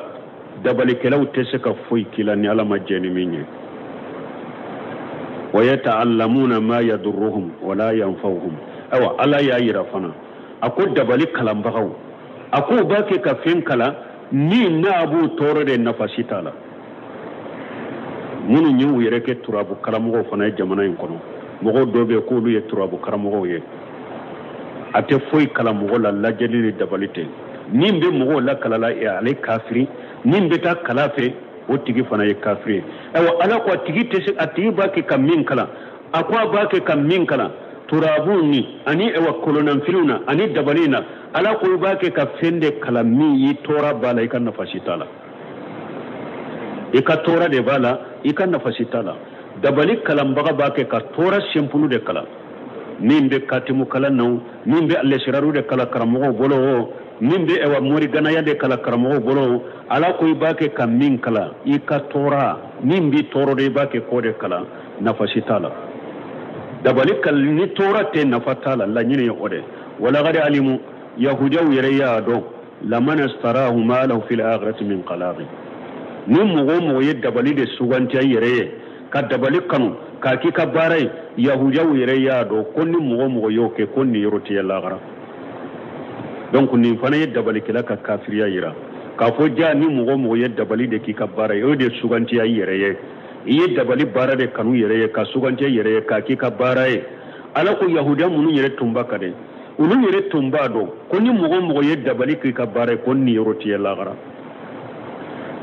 Speaker 2: Dabalikɛlaw tɛ se ka foyi k'i la ni Ala ma jɛn ni min ye. Wa yata'allamuna ma yadurruhum wa la yanfa'uhum. Ayiwa, Ala y'a yira fana, a ko dabali kalanbagaw, a ko u b'a kɛ ka fɛn kalan min n'a b'u tɔɔrɔ de, nafa si t'a la. Minnu ye u yɛrɛ kɛ turabu karamɔgɔw fana ye jamana in kɔnɔ, mɔgɔw dɔw bɛ yen k'olu ye turabu karamɔgɔw ye, a tɛ foyi kalan mɔgɔ la, lajɛli ni dabali tɛ. Min bɛ mɔgɔw lakalala ale kafiri, min bɛ taa kala fɛ o tigi fana ye kafiri ye. Ayiwa, Ala ko a tigi tɛ se, a tigi b'a kɛ ka min kalan, a ko a b'a kɛ ka min kalan turabu ni ani ayiwa kolonnanfiliw na ani dabali na, Ala ko i b'a kɛ ka fɛn de kalan min i tɔɔrɔ b'a la, i ka nafa si t'a la. I ka tɔɔrɔ de b'a la, i ka nafa si t'a la. Dabali kalanbaga b'a kɛ ka tɔɔrɔ senpulu de kalan, min bɛ katimu kalan na o, min bɛ alɛsiraru de kalan karamɔgɔw bolo o, min bɛ ɛwa moriganaya de kalan karamɔgɔw bolo o, Ala ko i b'a kɛ ka min kalan i ka tɔɔrɔ, min b'i tɔɔrɔ de i b'a kɛ k'o de kalan, nafa si t'a la. Dabali kalan ni tɔɔrɔ tɛ, nafa t'a la, laɲini ye o de. Walakadi alimu, yahudiyaw yɛrɛ y'a dɔn, lamana starahu ma lahu fil akhirati min qalaqi. Ni mɔgɔ o mɔgɔ ye dabali de suganti a yɛrɛ ye, ka dabali kanu k'a k'i ka baara ye, yahudiyaw yɛrɛ y'a dɔn ko ni mɔgɔ o mɔgɔ y'o kɛ ko nin yɔrɔ tɛ ye lahara. Donc nin fana ye dabalikɛla ka kafiriya yira, k'a fɔ ja ni mɔgɔ o mɔgɔ ye dabali de k'i ka baara ye, o de suganti a yɛrɛ ye. I ye dabali baara de kanu yɛrɛ ye, ka suganti yɛrɛ ye, k'a k'i ka baara ye. Ala ko yahudiya minnu yɛrɛ tun b'a kan dɛ, olu yɛrɛ tun b'a dɔn ko ni mɔgɔ o mɔgɔ ye dabali k'i ka baara ye, ko nin yɔrɔ tɛ ye lahara.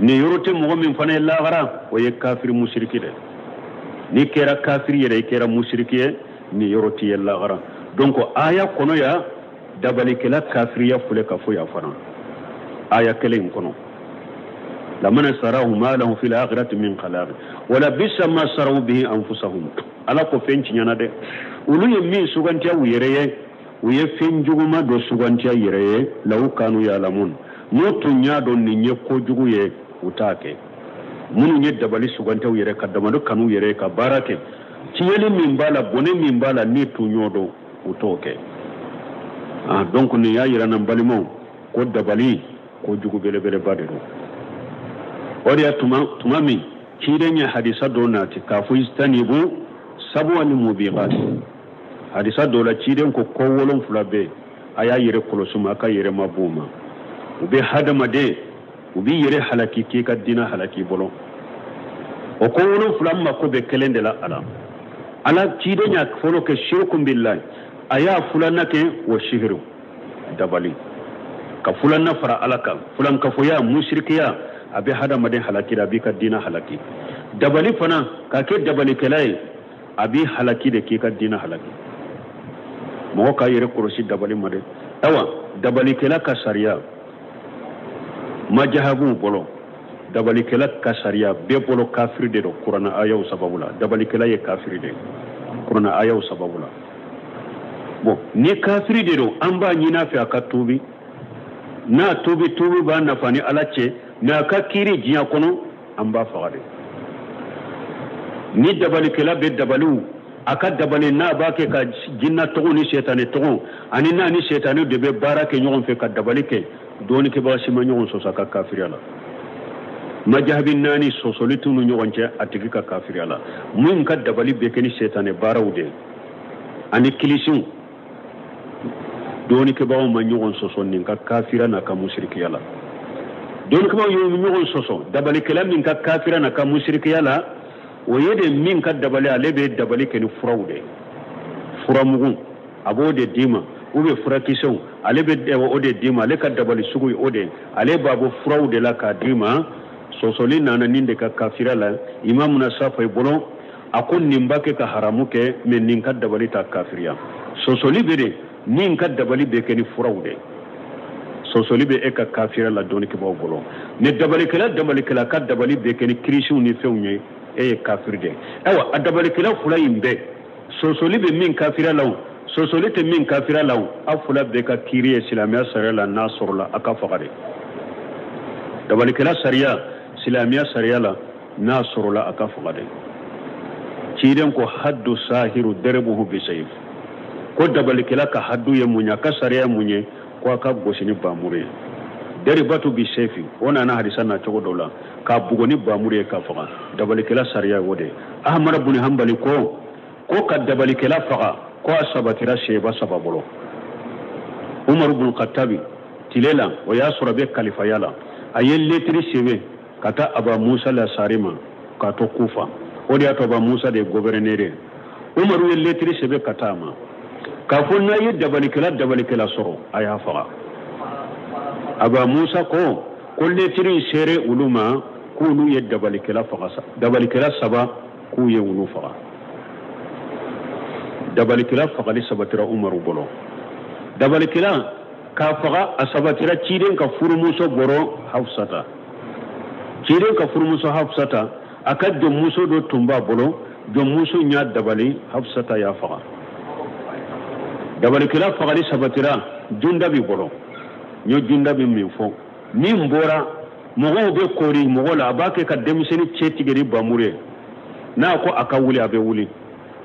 Speaker 2: Nin yɔrɔ tɛ mɔgɔ min fana ye lahara, o ye kafiri musiriki dɛ. N'i kɛra kafiri yɛrɛ, i kɛra musiriki ye, nin yɔrɔ tɛ ye lahara. Donc aya kɔnɔ ya dabalikɛla kafiriya filɛ ka fɔ yan fana aya kelen in kɔnɔ. Lamana sarahu ma lahu fil akhirati min khalaq wala bisa ma saraw bihi anfusahum. Ala ko fɛn tiɲɛna dɛ, olu ye min sugantiya u yɛrɛ ye, u ye fɛn juguma dɔ sugantiya yɛrɛ ye, law kanu ya'lamun, n'u tun y'a dɔn nin ye kojugu ye, u t'a kɛ. Minnu ye dabali sugantiya u yɛrɛ, ka dabali kanu yɛrɛ ye, ka baara kɛ, tiɲɛni min b'a la, bɔnɛ min b'a la, n'i tun y'o dɔn, u t'o kɛ. Donc nin y'a yira n balimaw ko dabali kojugu belebeleba de don. O de y'a tuma min ciden ye hadisa dɔ nati k'a fɔ istanibu sabu ani mubiqat. Hadisa dɔ la ciden ko ko 7 bɛ yen, a y'a yɛrɛ kɔlɔsi ma, a ka yɛrɛ ma b'o ma. U bɛ hadamaden, u b'i yɛrɛ halaki k'i ka diinɛ halaki i bolo. O ko 7 mako bɛ kelen de la a la. Ala ciden y'a fɔlɔ kɛ shirikun billahi, a y'a filanan kɛ wa sihiru, dabali. Ka filanan fara Ala kan, filankafoya, musirikiya, a bɛ hadamaden halaki, a b'i ka diinɛ halaki. Dabali fana, k'a kɛ dabalikɛla ye, a b'i halaki de k'i ka diinɛ halaki. Mɔgɔ k'a yɛrɛ kɔlɔsi dabali ma dɛ. Ayiwa, dabalikɛla ka sariya majahabuw bolo, dabalikɛla ka sariya bɛɛ bolo kafiri de don kuranɛ ayaw sababu la. Dabalikɛla ye kafiri de ye kuranɛ ayaw sababu la. Bon, ni kafiri de don, an b'a ɲini a fɛ a ka tuubi. N'a tuubi, tuubi b'a nafa ni Ala cɛ, mais a ka kiiri diɲɛ kɔnɔ, an b'a faga de. Ni dabalikɛla bɛ dabaliw, a ka dabali n'a b'a kɛ ka jinɛ tɔgɔ ni sɛtanɛ tɔgɔ, ani n'a ni sɛtanɛ de bɛ baara kɛ ɲɔgɔn fɛ ka dabali kɛ, dɔɔnikɛbaga si ma ɲɔgɔn sɔsɔ a ka kafiriya la. Majahabi 4 sɔsɔli t'u ni ɲɔgɔn cɛ a tigi ka kafiriya la. Min ka dabali bɛ kɛ ni sɛtanɛ baaraw de ye ani kilisiw, dɔɔnikɛbagaw ma ɲɔgɔn sɔsɔ nin ka kafira n'a ka musirikiya la. Dɔɔnikɛbagaw ye ɲɔgɔn sɔsɔ dabalikɛla min ka kafira n'a ka musirikiya la, o ye de min ka dabali, ale bɛ dabali kɛ ni furaw de ye. Furamugu a b'o de d'i ma, ou bien furakisɛw, ale bɛ o de d'i ma, ale ka dabali sugu ye o de ye, ale b'a bɔ furaw de la k'a d'i ma. Sɔsɔli nana nin de ka kafira la, imamu na safa i bolo, a ko nin b'a kɛ ka haramu kɛ, mais nin ka dabali t'a kafiriya. Sɔsɔli bɛ de min ka dabali bɛ kɛ ni furaw de ye. Sɔsɔli bɛ e ka kafira la dɔnnikɛbaaw bolo. Ni dabalikɛla ka dabali bɛ kɛ ni kirisiw ni fɛnw ye, e ye kafiri de ye. Ayiwa, a dabalikɛla fila in bɛɛ, sɔsɔli bɛ min kafira la o, sɔsɔli tɛ min kafira la o, a fila bɛɛ ka kiiri ye silamɛya sariya la n'a sɔrɔla a ka faga de. Dabalikɛla sariya silamɛya sariya la n'a sɔrɔla a ka faga de. Ciden ko haddu sahiru daribuhu bisayf, ko dabalikɛla ka haddu ye mun ye, a ka sariya ye mun ye, ko a ka gosi ni bamuru ye. Daribatu bisayfi, o nana hadisa na cogo dɔ la, k'a bugɔ ni bamuru ye k'a faga. Dabalikɛla sariya ye o de ye. Ahmad bin Hanbali ko ka dabalikɛla faga ko a sabatira seba saba bolo. Umar bin Khattabi tile la, o y'a sɔrɔ a bɛ kalifaya la, a ye letiri sɛbɛn ka taa Aba Musa lasari ma k'a to Kufa. O de y'a to Aba Musa de ye gouverneur ye. Umaru ye letiri sɛbɛn ka taa a ma k'a fɔ n'a ye dabalikɛla sɔrɔ a y'a faga. Aba Musa ko letiri in sere olu ma k'olu ye dabalikɛla faga, dabalikɛla saba k'u ye olu faga. Dabalikɛla fagali sabatira Umaru bolo. Dabalikɛla k'a faga a sabatira ciden ka furumuso bɔrɔ Hafsata. Ciden ka furumuso Hafsata, a ka jɔnmuso dɔ tun b'a bolo, jɔnmuso y'a dabali, Hafsata y'a faga. Dabalikɛla fagali sabatira Jundabi bolo. N ye Jundabi min fɔ, min bɔra mɔgɔw bɛ koori mɔgɔ la, a b'a kɛ ka denmisɛnnin cɛ tigɛ ni bamuru ye. N'a ko a ka wuli, a bɛ wuli.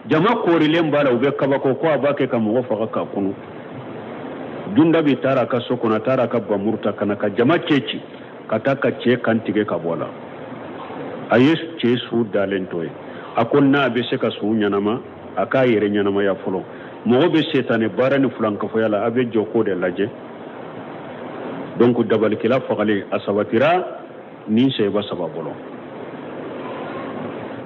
Speaker 2: Jama koorilen b'a la, u bɛ kabako ko a b'a kɛ ka mɔgɔ faga k'a kunu. Jundabi taara a ka so kɔnɔ, a taara a ka bamuru ta ka na ka jama cɛ ci, ka taa ka cɛ kan tigɛ ka bɔ a la. A ye cɛ su dalen to yen. A ko n'a bɛ se ka su ɲɛnama, a k'a yɛrɛ ɲɛnamaya fɔlɔ. Mɔgɔ bɛ setanɛ baara ni filankafoya la, a bɛ jɔ k'o de lajɛ. Donc dabalikɛla fagalen a sabatira ni sɛba saba bolo.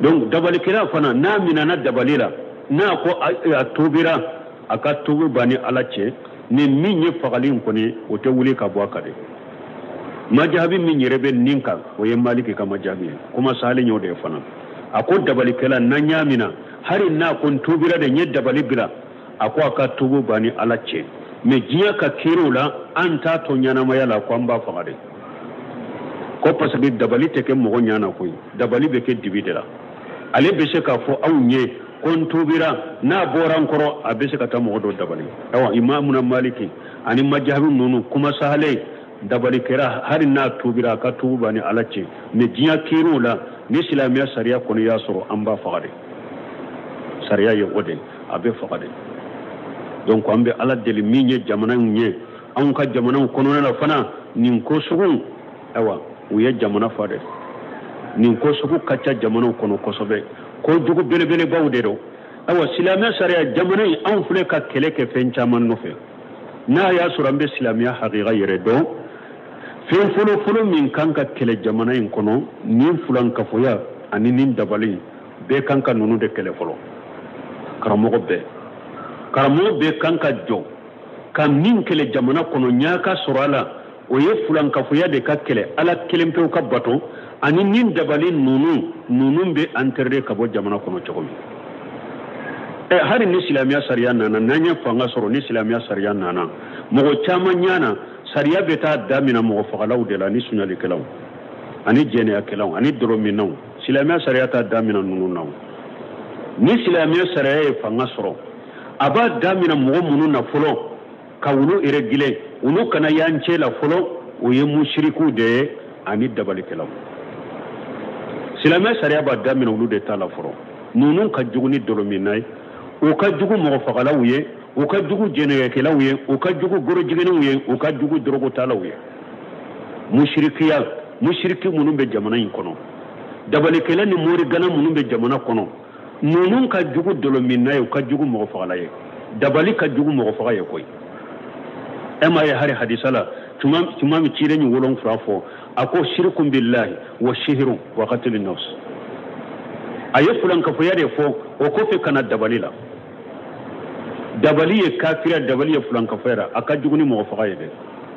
Speaker 2: Donc dabalikɛla fana n'a minɛna dabali la, n'a ko a tubira, a ka tubi ban ni Ala cɛ, ni min ye fagali in kɔni, o tɛ wuli ka bɔ a kan dɛ. Majabi min yɛrɛ bɛ nin kan, o ye Maliki ka majabi ye. Kuma salen y'o de ye fana. A ko dabalikɛla n'an y'a minɛ, hali n'a ko n tubira de, n ye dabali bila, a ko a ka tubi ban ni Ala cɛ. Mais diɲɛ ka kiiriw la, an t'a to ɲɛnamaya la ko an b'a faga de. Ko parce que dabali tɛ kɛ mɔgɔ ɲana koyi, dabali bɛ kɛ dibi de la. Ale bɛ se k'a fɔ anw ye ko n tubira, n'a bɔra n kɔrɔ, a bɛ se ka taa mɔgɔ dɔ dabali. Ayiwa, Imamuna Maliki ani majabi ninnu kuma sahalen, dabali kɛra hali n'a tubira, a ka tubu ban ni Ala cɛ. Mais diɲɛ kiiriw la, ni silamɛya sariya kɔni y'a sɔrɔ, an b'a faga de. Sariya ye o de, a bɛ faga de. Donc an bɛ Ala deli min ye jamana in ye, anw ka jamanaw kɔnɔna la fana, nin ko sugu, ayiwa, u ye jamana fa dɛ. Nin ko sugu ka ca jamanaw kɔnɔ kosɛbɛ, ko jugu belebelebaw de don. Ayiwa, silamɛya sariya jamana in, anw filɛ ka kɛlɛ kɛ fɛn caman nɔfɛ. N'a y'a sɔrɔ an bɛ silamɛya hakika yɛrɛ dɔn, fɛn fɔlɔfɔlɔ min kan ka kɛlɛ jamana in kɔnɔ, nin filankafoya ani nin dabali, bɛɛ kan ka ninnu de kɛlɛ fɔlɔ. Karamɔgɔ bɛɛ kan ka jɔ ka min kɛlɛ jamana kɔnɔ, ɲa ka sɔrɔ a la, o ye filankafoya de ka kɛlɛ, Ala kelen pewu ka bato, ani nin dabali ninnu bɛ interdit ka bɔ jamana kɔnɔ cogo min. Hali ni silamɛya sariya nana, n'an ye fanga sɔrɔ, ni silamɛya sariya nana, mɔgɔ caman ɲana sariya bɛ taa daminɛ mɔgɔ fagalaw de la, ni sunyalikɛlaw ani jɛnɛyakɛlaw ani dɔrɔminnaw. Silamɛya sariya t'a daminɛ ninnu na. Ni silamɛya sariya ye fanga sɔrɔ, a b'a daminɛ mɔgɔ minnu na fɔlɔ, ka olu réguler, olu kana y'an cɛ la fɔlɔ, o ye musirikuw de ye ani dabalikɛlaw. Silamɛya sariya b'a daminɛ olu de ta la fɔlɔ. Ninnu ka jugu ni dɔrɔminna ye, u ka jugu mɔgɔ fagalaw ye, u ka jugu jɛnɛyakɛlaw ye, u ka jugu gorojiginniw ye, u ka jugu dɔrɔgutalaw ye. Musirikiya, musiriki minnu bɛ jamana in kɔnɔ, dabalikɛla ni morigana minnu bɛ jamana kɔnɔ, ninnu ka jugu dɔlɔminna ye, u ka jugu mɔgɔ fagala ye. Dabali ka jugu mɔgɔ faga ye koyi. E m'a ye hali hadisa la, tuma min ciden ye 7 fɔ, a ko shirikun billahi wa sihirun wa qatlun nafs. A ye filankafoya de fɔ, o kɔfɛ ka na dabali la. Dabali ye kafiriya, dabali ye filankafoya la, a ka jugu ni mɔgɔ faga ye dɛ.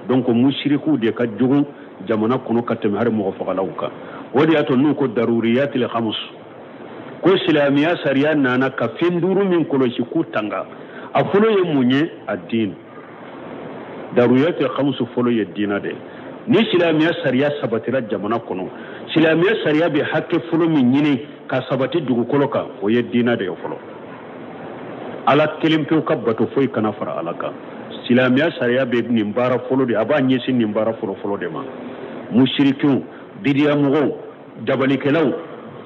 Speaker 2: Donc musirikuw de ka jugu jamana kɔnɔ ka tɛmɛ hali mɔgɔ fagalaw kan. O de y'a to n'u ko daruriyatil khams, ko silamɛya sariya nana ka fɛn 5 min kɔlɔsi k'u tanga. A fɔlɔ ye mun ye? A diin. Daruriyati khamsu fɔlɔ ye diina de ye. Ni silamɛya sariya sabatira jamana kɔnɔ, silamɛya sariya bɛ hakɛ fɔlɔ min ɲini ka sabati dugukolo kan, o ye diina de ye fɔlɔ. Ala kelen pewu ka bato, foyi kana fara Ala kan. Silamɛya sariya bɛ nin baara fɔlɔ de, a b'a ɲɛsin nin baara fɔlɔ fɔlɔ de ma. Musirikiw, bidiyamɔgɔw, dabalikɛlaw,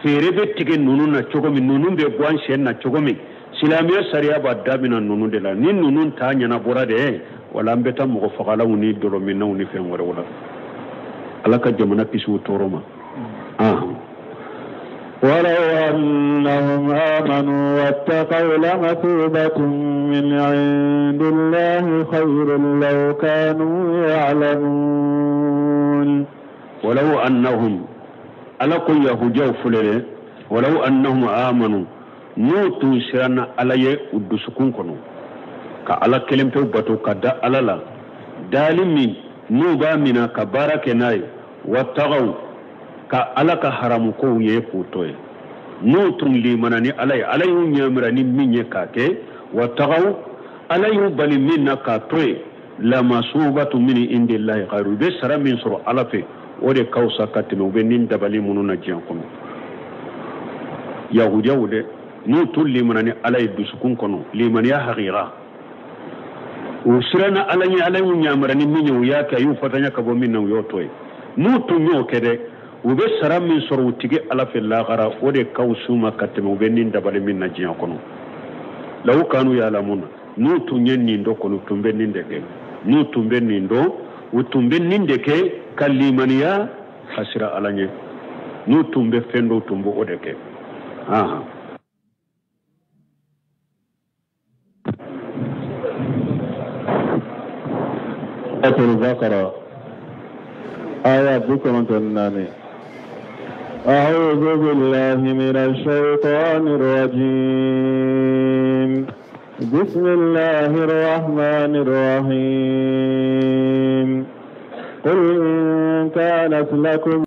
Speaker 2: feere bɛ tigɛ ninnu na cogo min, ninnu bɛ bɔ an sen na cogo min, silamɛya sariya b'a daminɛ ninnu de la. Ni ninnu ta ɲɛnabɔra de, wala an bɛ taa mɔgɔ fagalaw ni dɔlɔminnaw ni fɛn wɛrɛw la. Ala ka jamana kisi o tɔɔrɔ ma.
Speaker 1: ولو أنهم آمنوا واتقوا لمثوبة من عند الله خير لو كانوا يعلمون.
Speaker 2: ولو أنهم ala ko yahudiyaw filɛ dɛ, ولو أنهم آمنوا, n'u tun siranna Ala ye u dusukun kɔnɔ, ka Ala kelen pewu bato, ka da Ala la, dali min n'u b'a mina ka baara kɛ n'a ye, واتقوا, ka Ala ka haramukow ye k'u to ye, n'u tun limana ni Ala ye, Ala y'u ɲamira ni min ye k'a kɛ, واتقوا, Ala y'u bali min na k'a to ye, لمثوبة من عند الله خير, u bɛ sara min sɔrɔ Ala fɛ, o de ka fisa ka tɛmɛ u bɛ nin dabali minnu na diɲɛ kɔnɔ. Yahudiyaw dɛ, n'u tun limana ni Ala ye dusukun kɔnɔ, limaniya hakika, u siranna Ala ɲɛ, Ala y'u ɲamara ni min ye, u y'a kɛ, a y'u fatanya ka bɔ min na, u y'o to yen, n'u tun y'o kɛ dɛ, u bɛ sara min sɔrɔ u tigi Ala fɛ lahara, o de ka fisa u ma ka tɛmɛ u bɛ nin dabali min na diɲɛ kɔnɔ. لو كانوا يعلمون, n'u tun ye nin dɔn kɔni, u tun bɛ nin de kɛ. N'u tun bɛ nin dɔn, u tun bɛ nin de kɛ, ka limaniya ka siran Ala ɲɛ. N'u tun bɛ fɛn dɔw, tun b'o o de kɛ. Ahan.
Speaker 1: سورة البقرة آية 94. أعوذ بالله من الشيطان الرجيم. بسم الله الرحمن الرحيم. قل إن كانت لكم